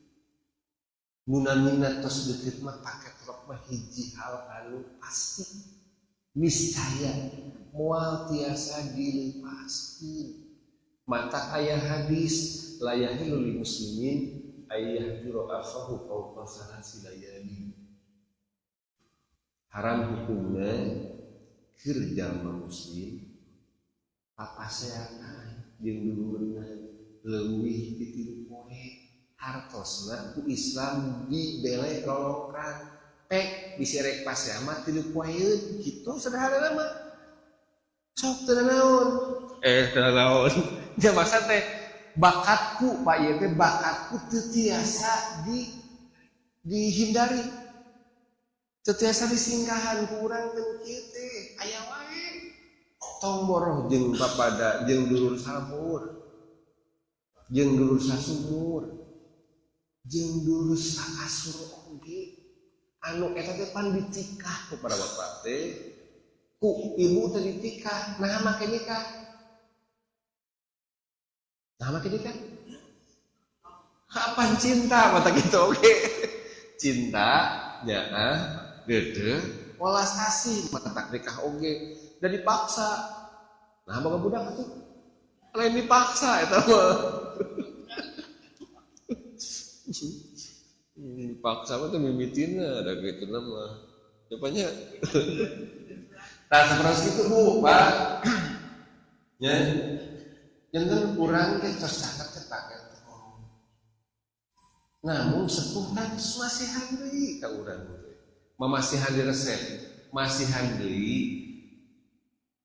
nunamina tos deukeut mah paket rok mah hiji hal anu pasti niscaya moal tiasa dilepaskeun. Mata aya hadis la yahilu lil muslimin ay yahjura akhahu fawqa salasi layali, haram hukumna keur jalma muslim papaseana jeung dulurna leuwih ti 3 poe. Hartosna ku Islam dibele lolongkrang pek diserek pasea mah 3 poeun kitu. Sederhana mah sok teu naon, teu naon ya maksud teh bakatku Pak ieu teh bakatku teu tiasa dihindari, teu tiasa disingkahan ku urang teh kieu teh aya wae. Tong boroh jeung papada jeung dulur sampur jeung dulur sasumur jeung dulur sakasur oge anu eta teh pan ditikah ku para bapak teh, ku ibu teh ditikah. Nah, make nikah, nah make nikah kapan cinta mata gitu. Oke, cinta nyaah gede welas asih mata nikah oge dan dipaksa. Nah, boga budak tuh Lain dipaksa eta mah. Dipaksa mah teh mimitina da kitu mah. Rupanya. Tah sapertos kitu Bu, Pak. Nya. Janten urang teh tos caket teh paket. Namun sepuh kan masihan deui ka urang teh. Mamasihan di resep, masihan deui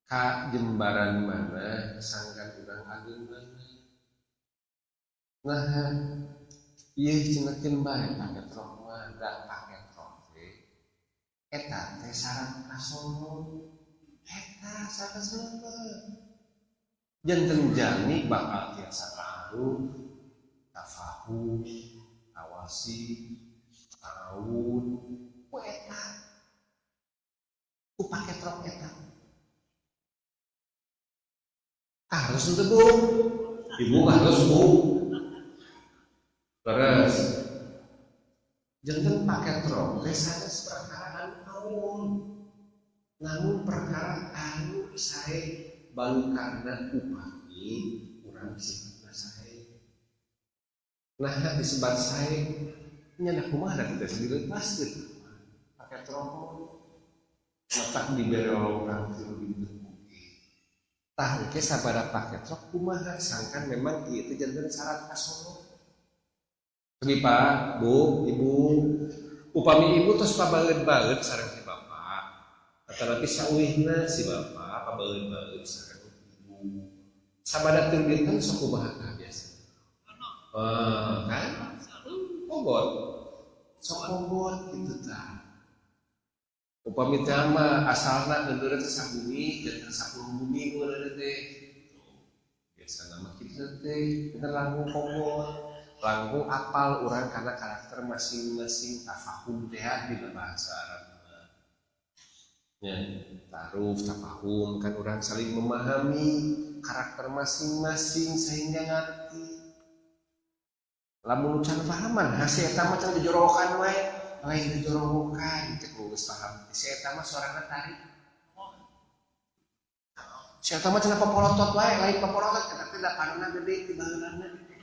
ka jembaran mana sangkan urang ageung mana. Nah, ieu cenah keun bae paket rok mah da paket rok teh eta teh syarat kasono. Eta syarat kasono. Janten jalmi bakal tiasa ta'aruf, tafahum, awasi, ta'awun, ku eta. Ku paket rok eta. Harus henteu Bu? Ibu harus Bu. Terus janten paket rok teh sanes perkara anu awon. Namun perkara anu sae balukarna upami urang sifatna sae. Nah disebat sae nya da kumaha da teh dilepaskeun paket rok matak dibere urang tilu dinten oge. Tah engke sabada paket rok kumaha sangkan memang ieu teh janten syarat kasono. Tapi Pak, Bu, Ibu, upami ibu tos pabaeut-baeut sareng si bapak, atanapi sauihna si bapak pabaeut-baeut sareng ibu. Sabada teu dinten sok kumaha tah biasa? Kan? Pogot. Sok pogot kitu tah. Upami teh mah asalna eundeurna teh sabumi, janten 10 bumi meureun teh. Biasana mah kitu teh, kita langkung pogot. Langkung apal urang karena karakter masing-masing tafahum teh dina bahasa Arab. Ya, ta'aruf, tafahum kan urang saling memahami karakter masing-masing sehingga ngerti. Lamun can pahaman, si eta mah can dijorowokan wae, lain dijorowokan cek geus paham. Si eta mah sorana tarik. Si eta mah cenah papolotot wae, lain papolotot eta teh da panonna gede ti baheulana.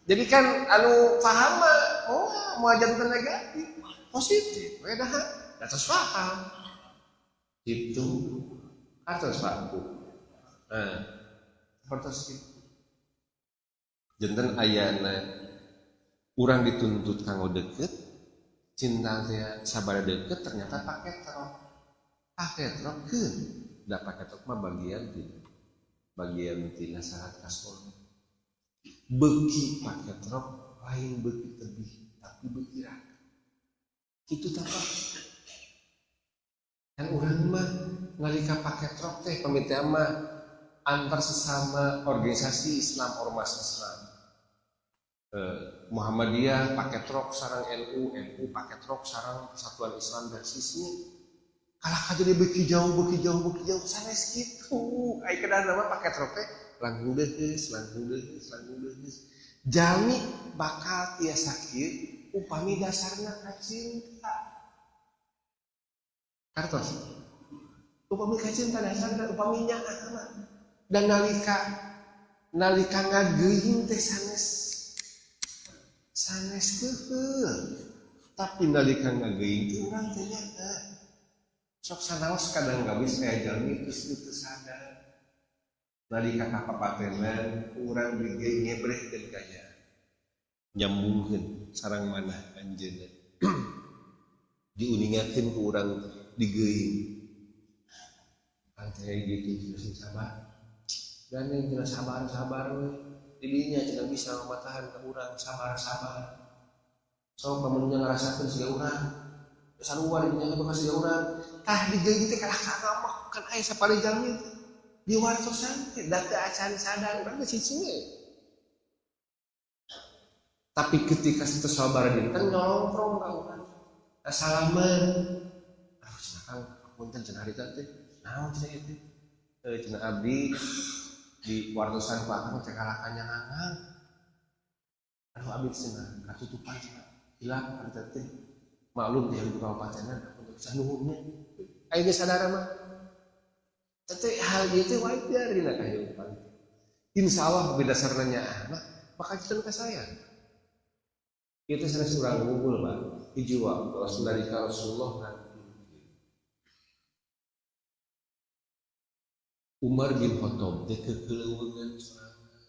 Jadi kan anu paham mah oh moal janten negatif, positif we dah da tos paham. Gitu. Atos Pak Bu. Nah, sapertos kitu. Janten ayana urang dituntut kanggo deket, cinta teh sabada deket ternyata paket rok. Paket rok keun, da paket rok mah bagian tina syarat kasono. Beuki paket rok lain beuki tebih tapi beuki raket. Kitu tah Pak. Kan urang mah nalika paket rok teh pamit mah antar sesama organisasi Islam ormas Islam. Muhammadiyah paket rok sareng NU, NU paket rok sareng Persatuan Islam Persisnya. Kalah ka jadi beuki jauh, beuki jauh, beuki jauh sanes kitu. Ai kedah mah paket rok teh langkung deheus, langkung deheus, langkung deheus. Jalmi bakal tiasa kieu upami dasarna kacinta. Kartos. Upami kacinta dasarna upami nyaah mah. Dan nalika ngageuing teh sanes keukeuh. Tapi nalika ngageuing teh urang teh nyaah. Sok sanaos kadang gawis aya jalmi geus teu sadar. Nalika ka papatenan urang digeui ngebrehkeun kaya nyambungkeun sareng manah anjeunna. Diuningakeun ku urang digeuing. Anteh gitu sing sabar. Gandeng cenah sabar-sabar we. Didinya cenah bisa mamatahan ka urang sabar-sabar. Sok lamun nya ngarasakeun siga urang. Sarua dinya bakal siga urang. Tah digeuing teh kalah ka ngamak kan aya sapalih jalmi teh. Diwartosan teh da teu acan sadar urang geus cicing we. Tapi ketika situ sabar dinten nyolongkrong ka urang. Salaman. Aduh cenah Kang, punten cenah harita teh. Naon cenah ieu teh? Cenah abdi di wartosan ku akang teh kalah kanyangangan. Aduh abdi cenah katutupan cenah. Hilap harita teh. Maklum teh di kabupatenan untuk sanuhunnya. Aya geus sadar mah. Teh hal ieu teh wajar dina kahirupan. Insya Allah berdasarnya nyaah mah bakal janten kasaya. Itu sanes urang unggul, Pak. Hiji waktu nalika Rasulullah ngantunkeun Umar bin Khattab teh kekeleuweungan sorangan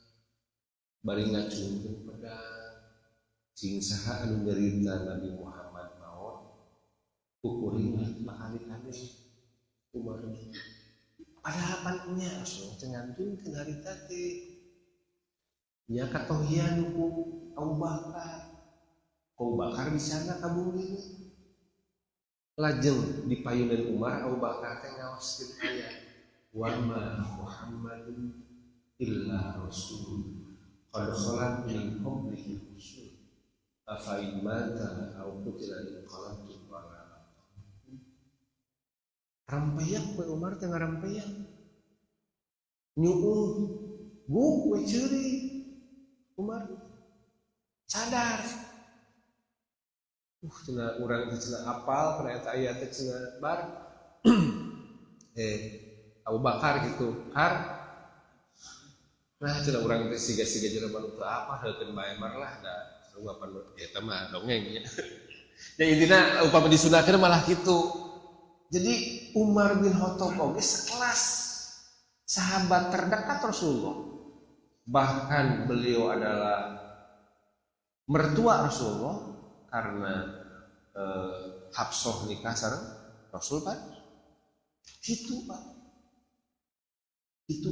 bari ngacungkeun pedang, cing saha anu nyerita Nabi Muhammad maot ku kuring bakal dikade Umar. Padahal pan nya Rasulullah teh ngantunkeun harita teh nya katohian ku Abu Bakar. Abu Bakar di sana ka bumi lajeng di payunan Umar, Abu Bakar teh ngaoskeun ayat wa ma Muhammadun illa rasul qad khalat min qablihi rusul afa in mata aw qutila inqalabtum ala aqabikum. Rampeyak we Umar teh, ngarampeyak nyuuh guk we ceuri. Umar sadar, cenah urang teh cenah apal kana eta ayat teh cenah bar Abu Bakar gitu har. Nah, cenah urang teh siga-siga jelema nu teu apa heukeun bae mar lah da sarua pan eta mah dongeng nya. Ya intina upama disunahkeun malah kitu. Jadi Umar bin Khattab oge sekelas sahabat terdekat Rasulullah, bahkan beliau adalah mertua Rasulullah karena Hafsah nikah sareng Rasul kan gitu, Pak. Itu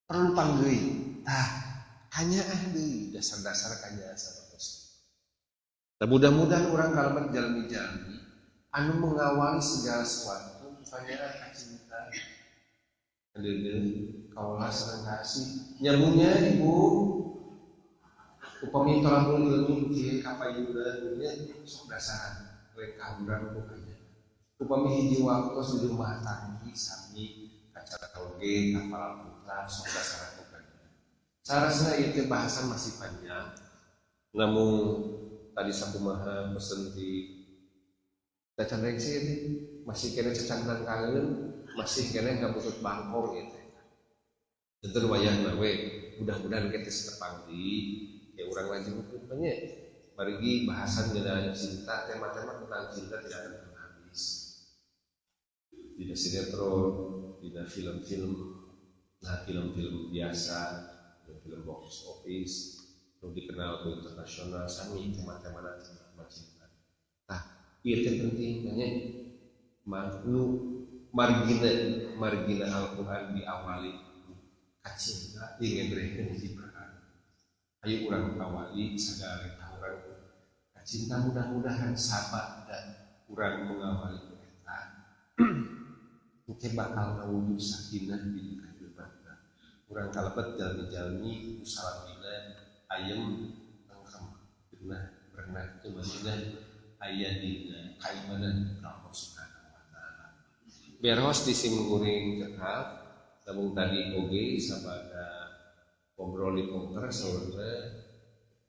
perlu panggeuy tah kanyaah deui, dasar-dasar kanyaah sapertos. Nah, mudah-mudahan urang kalebet jalmi-jalmi anu mengawali segala sesuatu kanyaah ka cinta, deudeuh, kawelas sareng kasih. Nyambungnya, Ibu, upami tolabul ilmi kieu kapayunan nya sok dasaran lengkah urang ku kanya. Upami hiji waktu di rumah tanggi sami kacara oge ka para putra sok dasaran ku kanya. Sarasna ieu teh bahasan masih panjang, namun tadi sakumaha pesen ti tacan rengse teh masih kena cacandran kangen, masih kena ngabutut bangkong ieu teh. Tentu wayahna we mudah-mudahan kita setepang di ya urang lanjutkeun nya margi bahasan ngeunaan cinta, tema-tema tentang cinta tidak akan pernah habis di sinetron, di film-film. Nah, film-film biasa, film box office nu dikenal ku internasional sami tema-tema tema cinta. Tah, ieu teh penting nya nu margina margina Al-Qur'an diawali kacinta ieu ngebrehkeun hiji perkara. Ayo urang awali sagala urang kacinta, mudah-mudahan sabada urang mengawali eta engke bakal ngawujud sakinah di kehidupan urang kalebet jalmi-jalmi usalamina ayem tengkem genah berenah tumaninah aya dina kaimanan ka Allah Subhanahu wa taala. Beros di sim kuring cekap. Namun tadi oge sabada ngobrol di counter saurna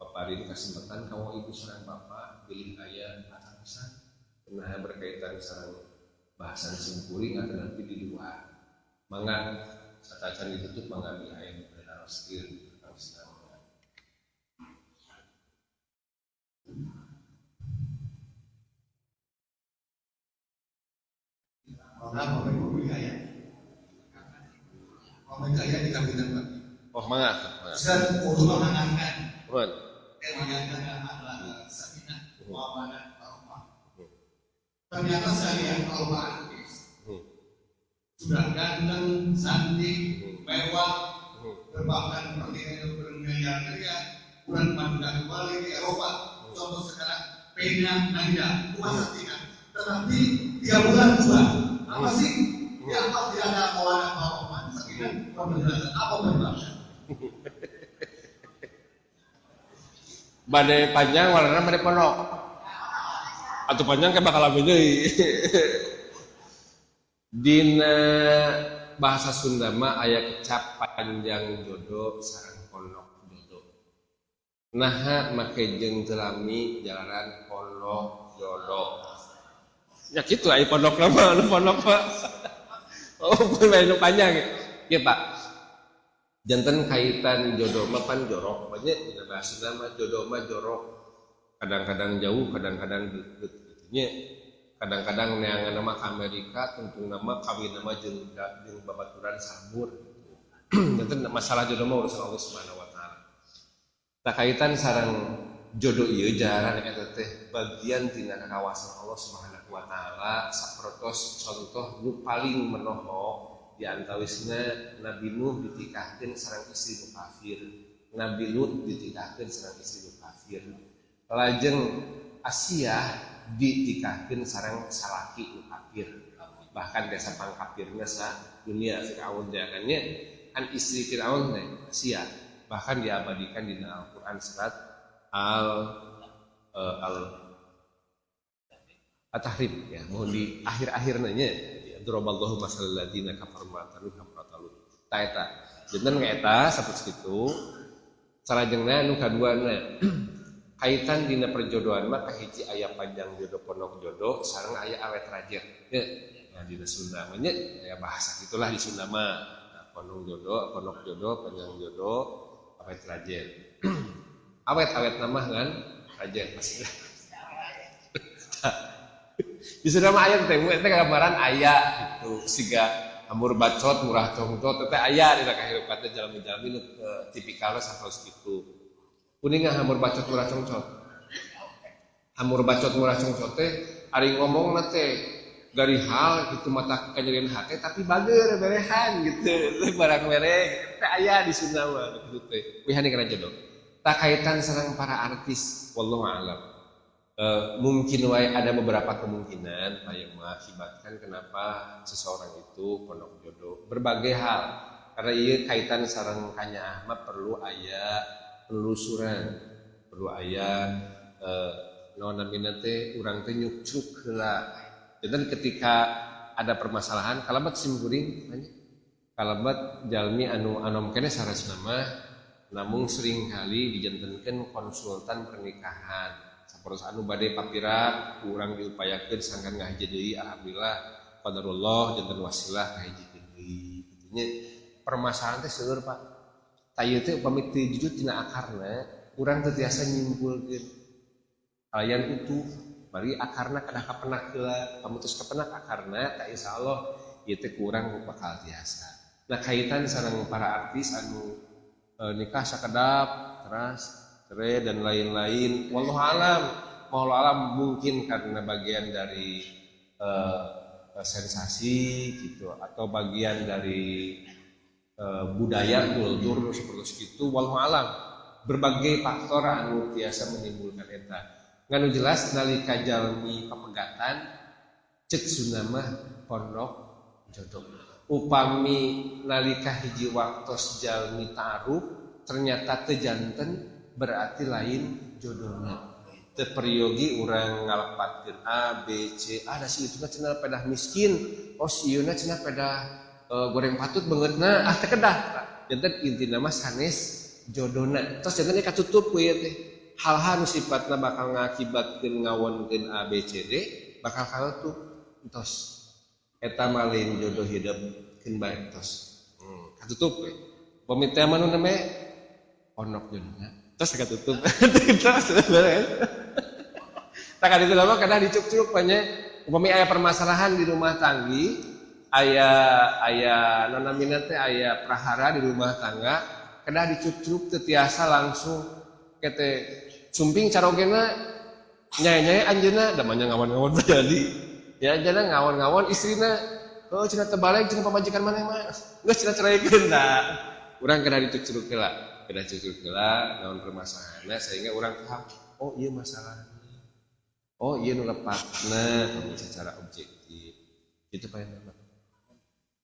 paparin kesempatan kamu ibu sareng bapak bilih aya patarosan nah berkaitan sareng bahasan simkuring atau nanti di luar, mangga satacan ditutup, mangga bilih aya nu bade naroskeun perkawis naon. Mangga Bapak Ibu ya. Bapak ya di kabinet, Pak. Oh, mangga mangga. Ustaz untuk mengangkat. Mohon. Yang mengangkat adalah sakinah, mawaddah, warahmah. Ternyata saya kalau Pak artis sudah ganteng, cantik, mewah, berbahkan pernikahan bermiliar-miliar, bulan madu dan kembali di Eropa. Contoh sekarang Pena Nadia, kuasa tingkat. Tetapi 3 bulan dua, apa sih? Ya apa tidak ada mawaddah warahmah, sakinah, penjelasan apa penyebabnya? Bade panjang warna, bade pondok atau panjang kayak bakal lami deui. Dina bahasa Sunda mah aya kecap panjang jodoh sareng pondok jodoh. Naha make jeung teu lami jalanan pondok jodoh ya kitu, aya pondok mah anu pondok mah oh nu panjang ya, Pak. Janten kaitan jodoh mah pan jorok, banyak dina bahasa mah jodoh mah jorok. Kadang-kadang jauh, kadang-kadang deket gitu nya. Kadang-kadang neangan nama ke Amerika, tungtung nama kawin nama jeung jeung babaturan sabur gitu. Janten masalah jodoh mah urusan Allah Subhanahu wa taala. Tah, kaitan sareng jodoh ieu jaran eta teh bagian tina kakawasan Allah Subhanahu wa taala, sapertos contoh nu paling menohok di antawisna Nabi Nuh ditikahkeun sareng istri nu kafir, Nabi Lut ditikahkeun sareng istri nu kafir, lajeng Asiyah ditikahkeun sareng salaki nu kafir, bahkan desa pangkafirna sa dunia Firaun teh kan nya, kan istri Firaun teh Asiyah, bahkan diabadikan di Al-Qur'an surat al At-Tahrim ya, mohon di akhir-akhirnya nya, daraballahu masalal ladzina kafaru imra'ata Nuh imra'ata Lut. Ta eta. Janten eta sapertos kitu. Salajengna nu kaduana, kaitan dina perjodohan mah kahiji aya panjang jodoh, pondok jodoh, sareng aya awet rajet. Ya. Nah, dina Sunda mah nya aya bahasa gitulah di Sunda mah. Nah, pondok jodoh, panjang jodoh, awet rajet. Awet-awet nama kan rajet pasti. Di Sunda mah aya teh, teh gambaran aya gitu, siga hambur bacot murah congcot teh aya dina kahirupan teh jalmi-jalmi nu tipikalna sapertos kitu. Kuninga hambur bacot murah congcot. Hambur bacot murah congcot teh ari ngomongna teh dari hal gitu mata kanyerian hate tapi bager berehan gitu, barang mere teh aya di Sunda mah gitu teh. Wihani kana jodoh. Tak kaitan sareng para artis, wallahu a'lam. Mungkin wae ada beberapa kemungkinan yang mengakibatkan kenapa seseorang itu pondok jodoh, berbagai hal, karena iya kaitan sareng kanyaah mah perlu aya penelusuran, perlu aya naon namina teh, urang teh nyukcruk heula. Janten ketika ada permasalahan kalabat sim kuring nanya kalabat jalmi anu anom keneh saresna mah, namun sering kali dijantenkeun konsultan pernikahan sapertos anu bade papira kurang diupayakeun sangkan ngahiji deui, alhamdulillah qadarullah janten wasilah ngahijikeun deui kitu nya. Permasalahan teh seueur, Pak. Tah, ieu teh upami teu jujur tina akarna urang teu tiasa nyimpulkeun kalayan utuh, bari akarna kedah kapenak heula. Pamutus kapenak akarna tah, insyaallah ieu teh kurang bakal tiasa. Nah, kaitan sareng para artis anu nikah sakedap teras cerai dan lain-lain, wallahu alam, wallahu alam, mungkin karena bagian dari sensasi gitu atau bagian dari budaya kultur seperti itu, wallahu alam, berbagai faktor anu tiasa menimbulkan eta. Nganu jelas nalika jalmi papegatan, cek Sunda mah pondok jodoh. Upami nalika hiji waktos jalmi taruh ternyata teu janten, berarti lain jodohna. Teu peryogi urang ngalepatkeun A B C, ada si itu cenah pedah miskin, oh si ieu cenah pedah goreng patut beungeutna, ah teu kedah. Janten intina mah sanes jodohna. Tos janten katutup ku ieu teh hal-hal nu sifatna bakal ngakibatkeun ngawonkeun A B C D bakal katutup. Tos eta mah lain jodoh hidup, keun bae tos katutup we. Upami teh mah nu namanya pondok jodohna terus katutup, terus beres. Tak itu lama kadang dicuk-cuk banyak. Upami aya permasalahan di rumah tanggi, aya aya namina teh aya prahara di rumah tangga, kedah dicuk-cuk, teu tiasa langsung kete sumping carogena nyai-nyai anjeunna da manya ngawon-ngawon jadi ya anjeunna ngawon-ngawon istrina, oh cenah terbalik cenah pamajikan maneh mah geus cenah ceraikeun. Da urang kedah dicuk-cuk heula, kedah cucuk heula naon permasalahanna sehingga urang paham, oh iya masalahnya, oh iya nu lepatna secara objektif itu. Pak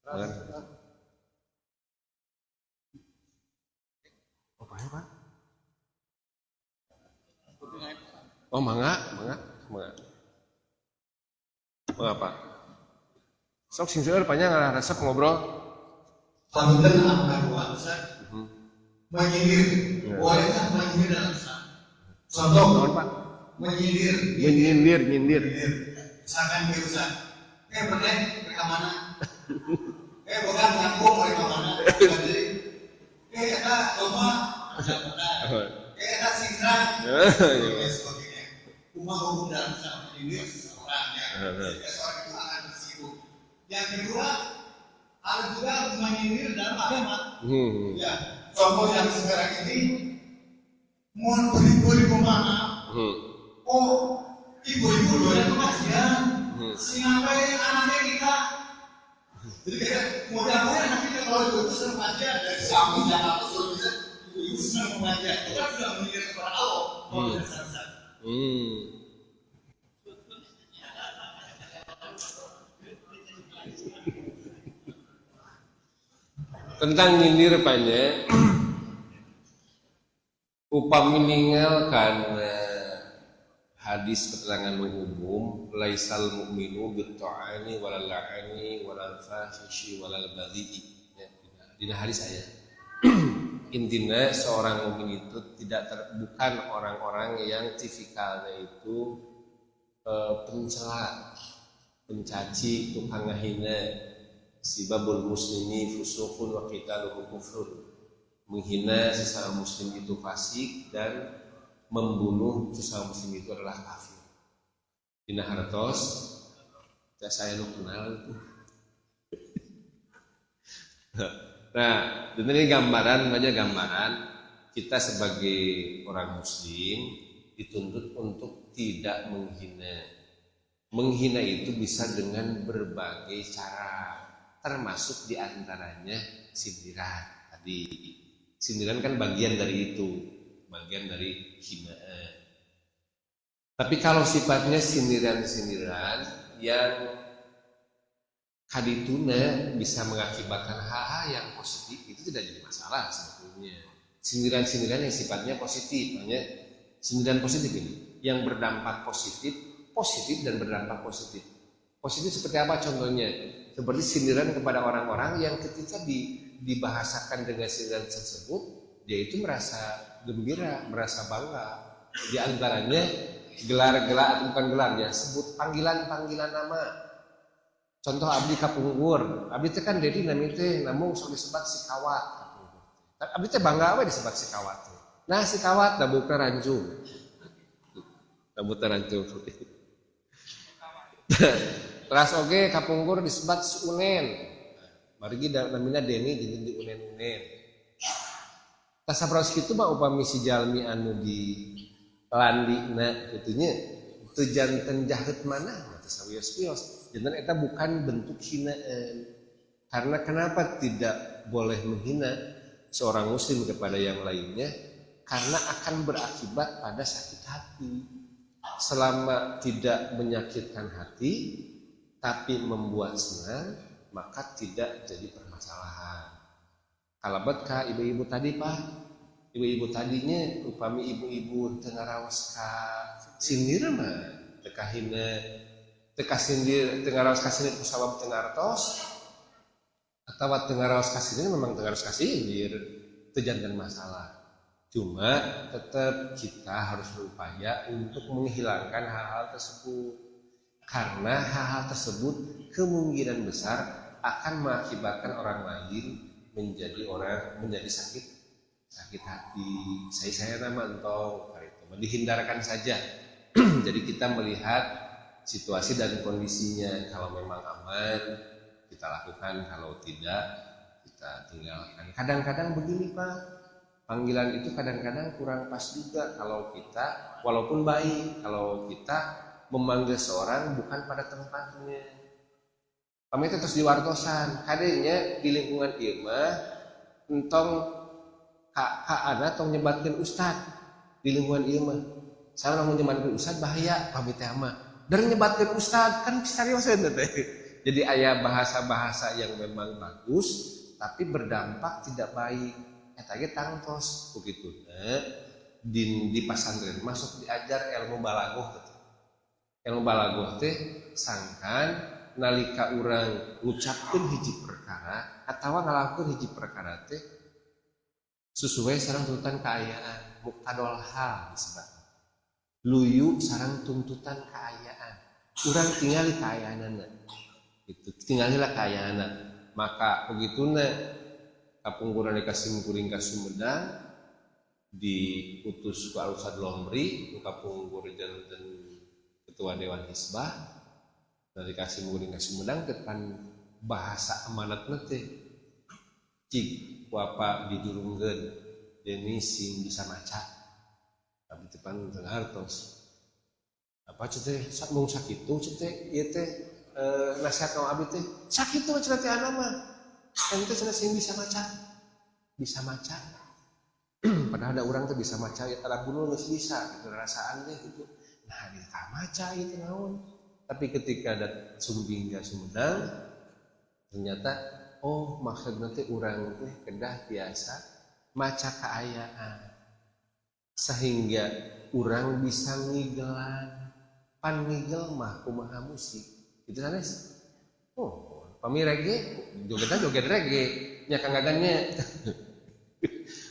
Nama. Oh, Pak, Pak. Oh, mangga, mangga, mangga. Mangga, Pak. Sok sing seueur panjang resep ngobrol. Panten anu Ustaz. Menyindir. Bolehkah menyindir dalam Islam? Contoh, Naon, Pak? Menyindir. Nyindir, nyindir. Menyindir. Misalkan dia Ustaz, pernah mereka mana? Bukan ngaku mereka mana? Jadi, Eta domba eta singrang dan sebagainya. Kumaha hukum dalam Islam menyindir seseorang ya, sehingga seorang itu akan tersinggung. Yang kedua, ada juga menyindir dalam agama. Ya, contoh yang sekarang ini, mohon beribu-ribu maaf. Oh, ibu-ibu doyan pengajian, sing anaknya kita. Jadi kayak mau diapain anak kita kalau ibu-ibu senang pengajian dari samping Jakarta sudah bisa ibu-ibu senang pengajian. Itu kan sudah menyindir kepada Allah. Kalau tidak sadar. Tentang nyindir banyak upami ningal kana hadis keterangan umum laisal mu'minu bitta'ani walal la'ani walal fahishi walal badhi'i ya, dina hadis aya. Intinya seorang mukmin itu tidak bukan orang-orang yang tipikalnya itu pencela, pencaci, tukang ngahina. Sibabul muslimi fusuqun wa qitaluhu kufrun. Menghina sesama muslim itu fasik dan membunuh sesama muslim itu adalah kafir. Dina hartos, ya saya nu kenal itu. Nah, ini gambaran, banyak gambaran kita sebagai orang muslim dituntut untuk tidak menghina. Menghina itu bisa dengan berbagai cara, termasuk diantaranya sindiran tadi. Sindiran kan bagian dari itu, bagian dari hinaan. Tapi kalau sifatnya sindiran-sindiran yang kadituna bisa mengakibatkan hal-hal yang positif, itu tidak jadi masalah sebetulnya. Sindiran-sindiran yang sifatnya positif, makanya sindiran positif ini yang berdampak positif, positif dan berdampak positif. Positif seperti apa contohnya? Seperti sindiran kepada orang-orang yang ketika dibahasakan dengan sindiran tersebut, dia itu merasa gembira, merasa bangga. Di antaranya gelar-gelar, bukan gelar ya, sebut panggilan-panggilan nama. Contoh abdi kapungkur, abdi teh kan dedi nami teh namung sok disebat si kawat kapungkur. Abdi teh bangga we disebat si kawat teh. Nah si kawat da buka rancung. Da buka rancung. Teras oge kapungkur disebat si unen. Margi namina Deni jadi di unen-unen. Tas sabraos kitu mah upami si jalmi anu di landina kitu nya teu janten jahet mana teu sawios-wios. Janten eta bukan bentuk hinaan. Karena kenapa tidak boleh menghina seorang muslim kepada yang lainnya? Karena akan berakibat pada sakit hati. Selama tidak menyakitkan hati tapi membuat senang, maka tidak jadi permasalahan. Kalebet ka ibu-ibu tadi Pak, ibu-ibu tadinya upami ibu-ibu teu ngaraos ka sindir mah teu kahina, teu kasindir, teu ngaraos ka sindir kusabab teu ngartos atawa teu ngaraos ka sindir memang teu ngaraos ka sindir, teu janten masalah. Cuma tetap kita harus berupaya untuk menghilangkan hal-hal tersebut. Karena hal-hal tersebut kemungkinan besar akan mengakibatkan orang lain menjadi orang menjadi sakit hati. Saya nama entong itu dihindarkan saja. Jadi kita melihat situasi dan kondisinya, kalau memang aman kita lakukan, kalau tidak kita tinggalkan. Kadang-kadang begini Pak, panggilan itu kadang-kadang kurang pas juga kalau kita, walaupun baik, kalau kita memanggil seorang bukan pada tempatnya. Kami itu terus diwartosan, kadenya di lingkungan ieu mah entong ka ana tong nyebatkeun ustad di lingkungan ieu mah. Salah lamun nyebatkeun ustad bahaya pamit teh mah. Der nyebatkeun ustad kan seriuseun teh. Jadi aya bahasa-bahasa yang memang bagus tapi berdampak tidak baik. Eta ge tangtos begituna di pasantren masuk diajar ilmu balaghah teh. Ilmu balaghah teh sangkan nalika urang ngucapkeun hiji perkara atawa ngalakukeun hiji perkara teh sesuai sareng tuntutan kaayaan, muqtadol hal disebutna. Luyu sareng tuntutan kaayaan. Urang tingali kaayaanana. Itu tingalilah kaayaanana. Maka begituna Kapungkur ka simkuring ka Sumedang diutus ku Ustad Lomri nu kapungkur janten ketua Dewan Hisbah dari ka simkuring ka Sumedang depan bahasa amanatna teh cik ku apa dijurungkeun Deni sing bisa maca tapi depan teu hartos apa teh mung sakitu teh ieu teh nasihat ka abdi teh sakitu cenah teh anak mah ente cenah sing bisa maca, bisa maca. Padahal ada orang tuh bisa maca ya Arab geus bisa gitu rasaan teh gitu. Nah dia tak maca itu naon. Tapi ketika ada sumping ka Sumedang ternyata oh maksudna teh urang teh kedah biasa maca kaayaan sehingga urang bisa ngigelan. Pan ngigel mah kumaha musik itu sanes. Oh pami reggae jogetna joget reggae nya Kang Gagannya.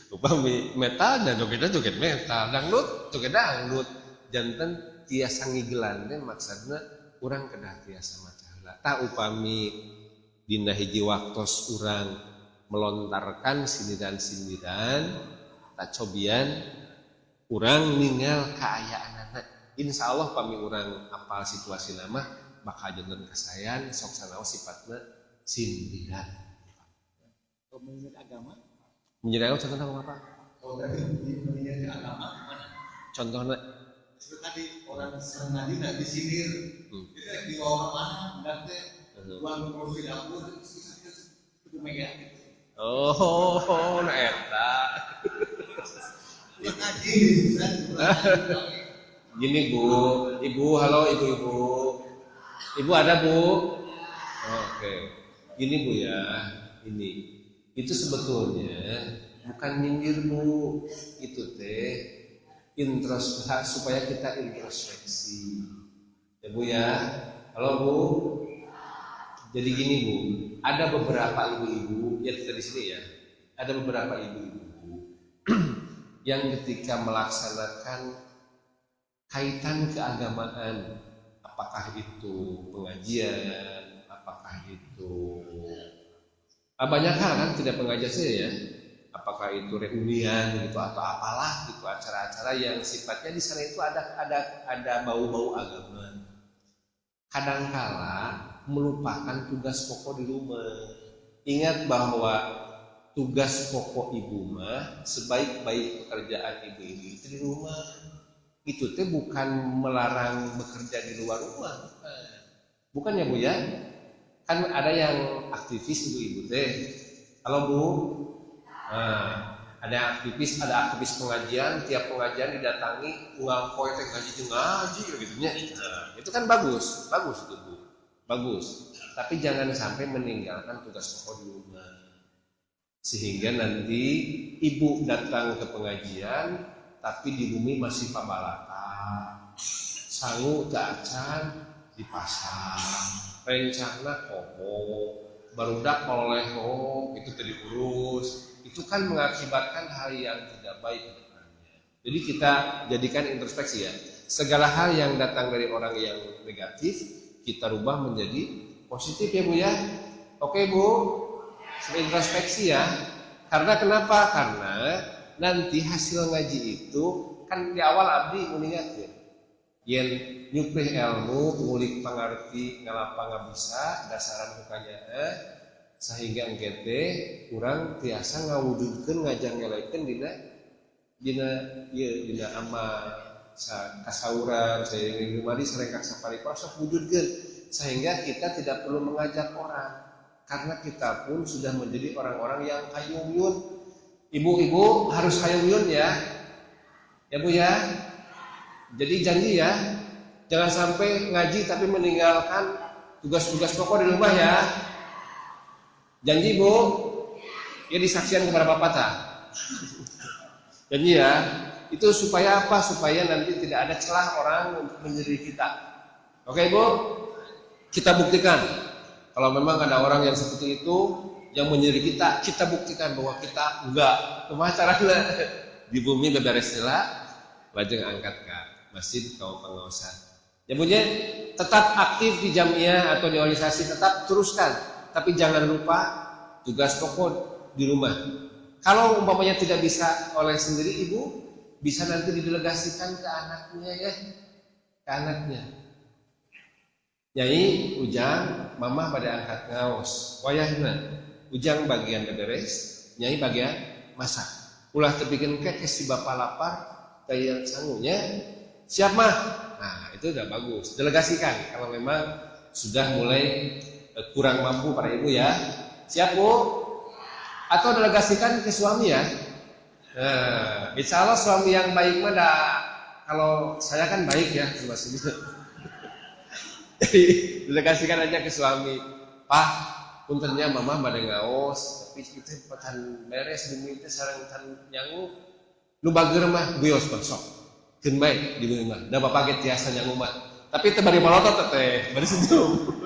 Upami metal dan jogetna joget metal, dangdut joget dangdut. Janten tiasa ngigelan teh maksudna urang kedah tiasa maca heula. Tah upami dina hiji waktos urang melontarkan sindiran-sindiran tak cobian urang ningal kaayaanana. Insya Allah pami urang apal situasi nama bakal janten kasayan sok sanaos sifatna sindiran. Kalau menyindir agama? Menyindir agama contohnya apa? Kalau tadi menyindir agama gimana? Contohnya? Seperti tadi orang senang ngaji nggak disindir, jadi dibawa ke mana? Enggak teh, buang kursi dapur, itu mega. Oh, nah eta. Ngaji, gini Bu, Ibu, halo ibu-ibu. Ibu ada Bu? Oke. Gini Bu ya, ini. Itu sebetulnya bukan nyindir Bu, itu teh supaya kita introspeksi. Ya Bu ya. Halo Bu. Jadi gini Bu, ada beberapa ibu-ibu ya kita di sini ya. Ada beberapa ibu-ibu yang ketika melaksanakan kaitan keagamaan, apakah itu pengajian, apakah itu banyak hal kan, tidak pengajian saja ya, apakah itu reunian gitu atau apalah gitu, acara-acara yang sifatnya di sana itu ada bau-bau agama. Kadangkala melupakan tugas pokok di rumah. Ingat bahwa tugas pokok ibu mah sebaik-baik pekerjaan ibu-ibu itu di rumah. Itu teh bukan melarang bekerja di luar rumah, bukan. Bukan ya Bu ya? Kan ada yang aktivis ibu-ibu teh. Halo Bu. Nah, ada yang aktivis, ada aktivis pengajian, tiap pengajian didatangi uang koe teh ngaji ngaji gitu nya. Nah, itu kan bagus, bagus itu Bu. Bagus. Tapi jangan sampai meninggalkan tugas pokok di rumah. Sehingga nanti ibu datang ke pengajian tapi di bumi masih pabalata. Sangu teu acan di pasar. Rencana komo, barudak oleh oh itu tadi diurus. Itu kan mengakibatkan hal yang tidak baik ke depannya. Jadi kita jadikan introspeksi ya. Segala hal yang datang dari orang yang negatif kita rubah menjadi positif ya Bu ya. Oke Bu, introspeksi ya. Karena kenapa? Karena nanti hasil ngaji itu kan di awal abdi mengingatkan yen nyuprih ilmu ngulik pangarti ngalapa ngabisa dasaran hukanya sehingga engke teh urang tiasa ngawujudkeun ngajangelekeun dina dina ieu dina amal kasauran saya rumadi sareng sapariko sok wujudkeun sehingga kita tidak perlu mengajak orang karena kita pun sudah menjadi orang-orang yang kayumyun. Ibu-ibu harus kayumyun ya. Ya Bu ya. Jadi janji ya, jangan sampai ngaji tapi meninggalkan tugas-tugas pokok di rumah ya. Janji Bu, ya disaksikan kepada Bapak tak? Janji ya, itu supaya apa? Supaya nanti tidak ada celah orang untuk menyindir kita. Oke Bu, kita buktikan. Kalau memang ada orang yang seperti itu yang menyindir kita, kita buktikan bahwa kita enggak. Kumaha carana? Di bumi beberes heula, lajeng angkat ke masjid kau pengawasan. Ya Bu ya, tetap aktif di jamiah atau di organisasi, tetap teruskan. Tapi jangan lupa tugas pokok di rumah. Kalau umpamanya tidak bisa oleh sendiri ibu, bisa nanti didelegasikan ke anaknya ya, ke anaknya. Nyai, Ujang, Mama bade angkat ngaos. Wayahna, Ujang bagian beberes, Nyai bagian masak. Ulah tepikeun ke si bapak lapar, kayak sangunya. Siap mah? Nah, itu udah bagus. Delegasikan kalau memang sudah mulai kurang mampu para ibu ya. Siap, Bu? Atau delegasikan ke suami ya. Nah, insya Allah suami yang baik mah dah, kalau saya kan baik ya maksudnya. Jadi delegasikan aja ke suami. Pak, punten nya mama bade ngaos, tapi kita can beres bumi teh sareng can nyangu. Nu bager mah wios sok. Keun bae di bumi mah. Da bapak ge tiasa nyangu mah. Tapi teu bari malotot teh, bari senyum.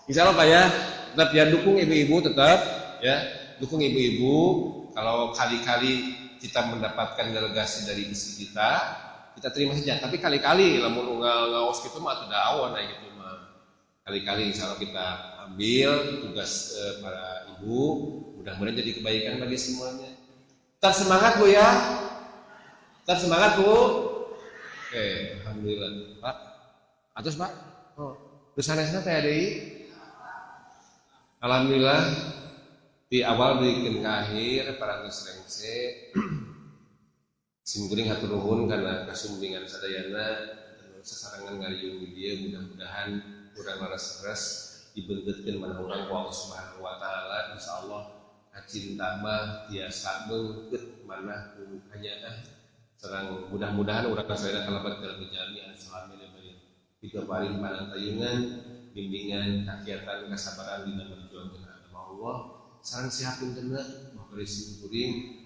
Insya Allah Pak ya, tetap ya dukung ibu-ibu tetap ya, dukung ibu-ibu. Kalau kali-kali kita mendapatkan delegasi dari istri kita, kita terima saja. Tapi kali-kali lamun unggal ngaos gitu mah tidak awan gitu mah. Kali-kali insya Allah kita ambil tugas para ibu, mudah-mudahan jadi kebaikan bagi semuanya. Tetap semangat Bu ya. Tetap semangat Bu. Oke, alhamdulillah. Pak, atos Pak. Oh, terus sanesna teh deui. Alhamdulillah di awal bikin ke akhir para geus rengse. Sim kuring hatur nuhun karena kasumpingan sadayana sasarengan ngariung di dieu, mudah-mudahan urang leres-leres dibeungkeutkeun manah urang ku Allah Subhanahu wa taala. Insyaallah kacinta mah tiasa beungkeut manah ku kanyaah sareng mudah-mudahan urang sadayana kalebet dalam jami salami paling panangtayungan bimbingan kakiatan kasabaran dina berjuangkeun agama Allah sareng siapun kena bari sim kuring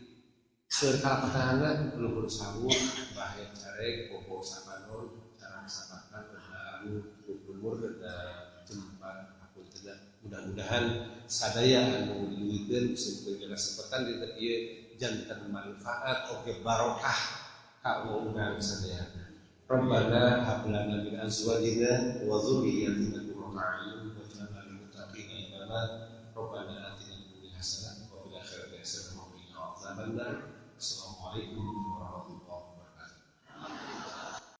seur kalapatana luhur sawung bahaya carek poho sapanon sareng sapatan reda lumur reda jempat hapuntenna. Mudah-mudahan sadaya anu diduikeun sim kuring kesempatan di ieu janten manfaat oge barokah ka urang sadayana. Rabbana hab lana min azwajina wa dzurriyyatina qurrata a'yun waj'alna lil muttaqina imama.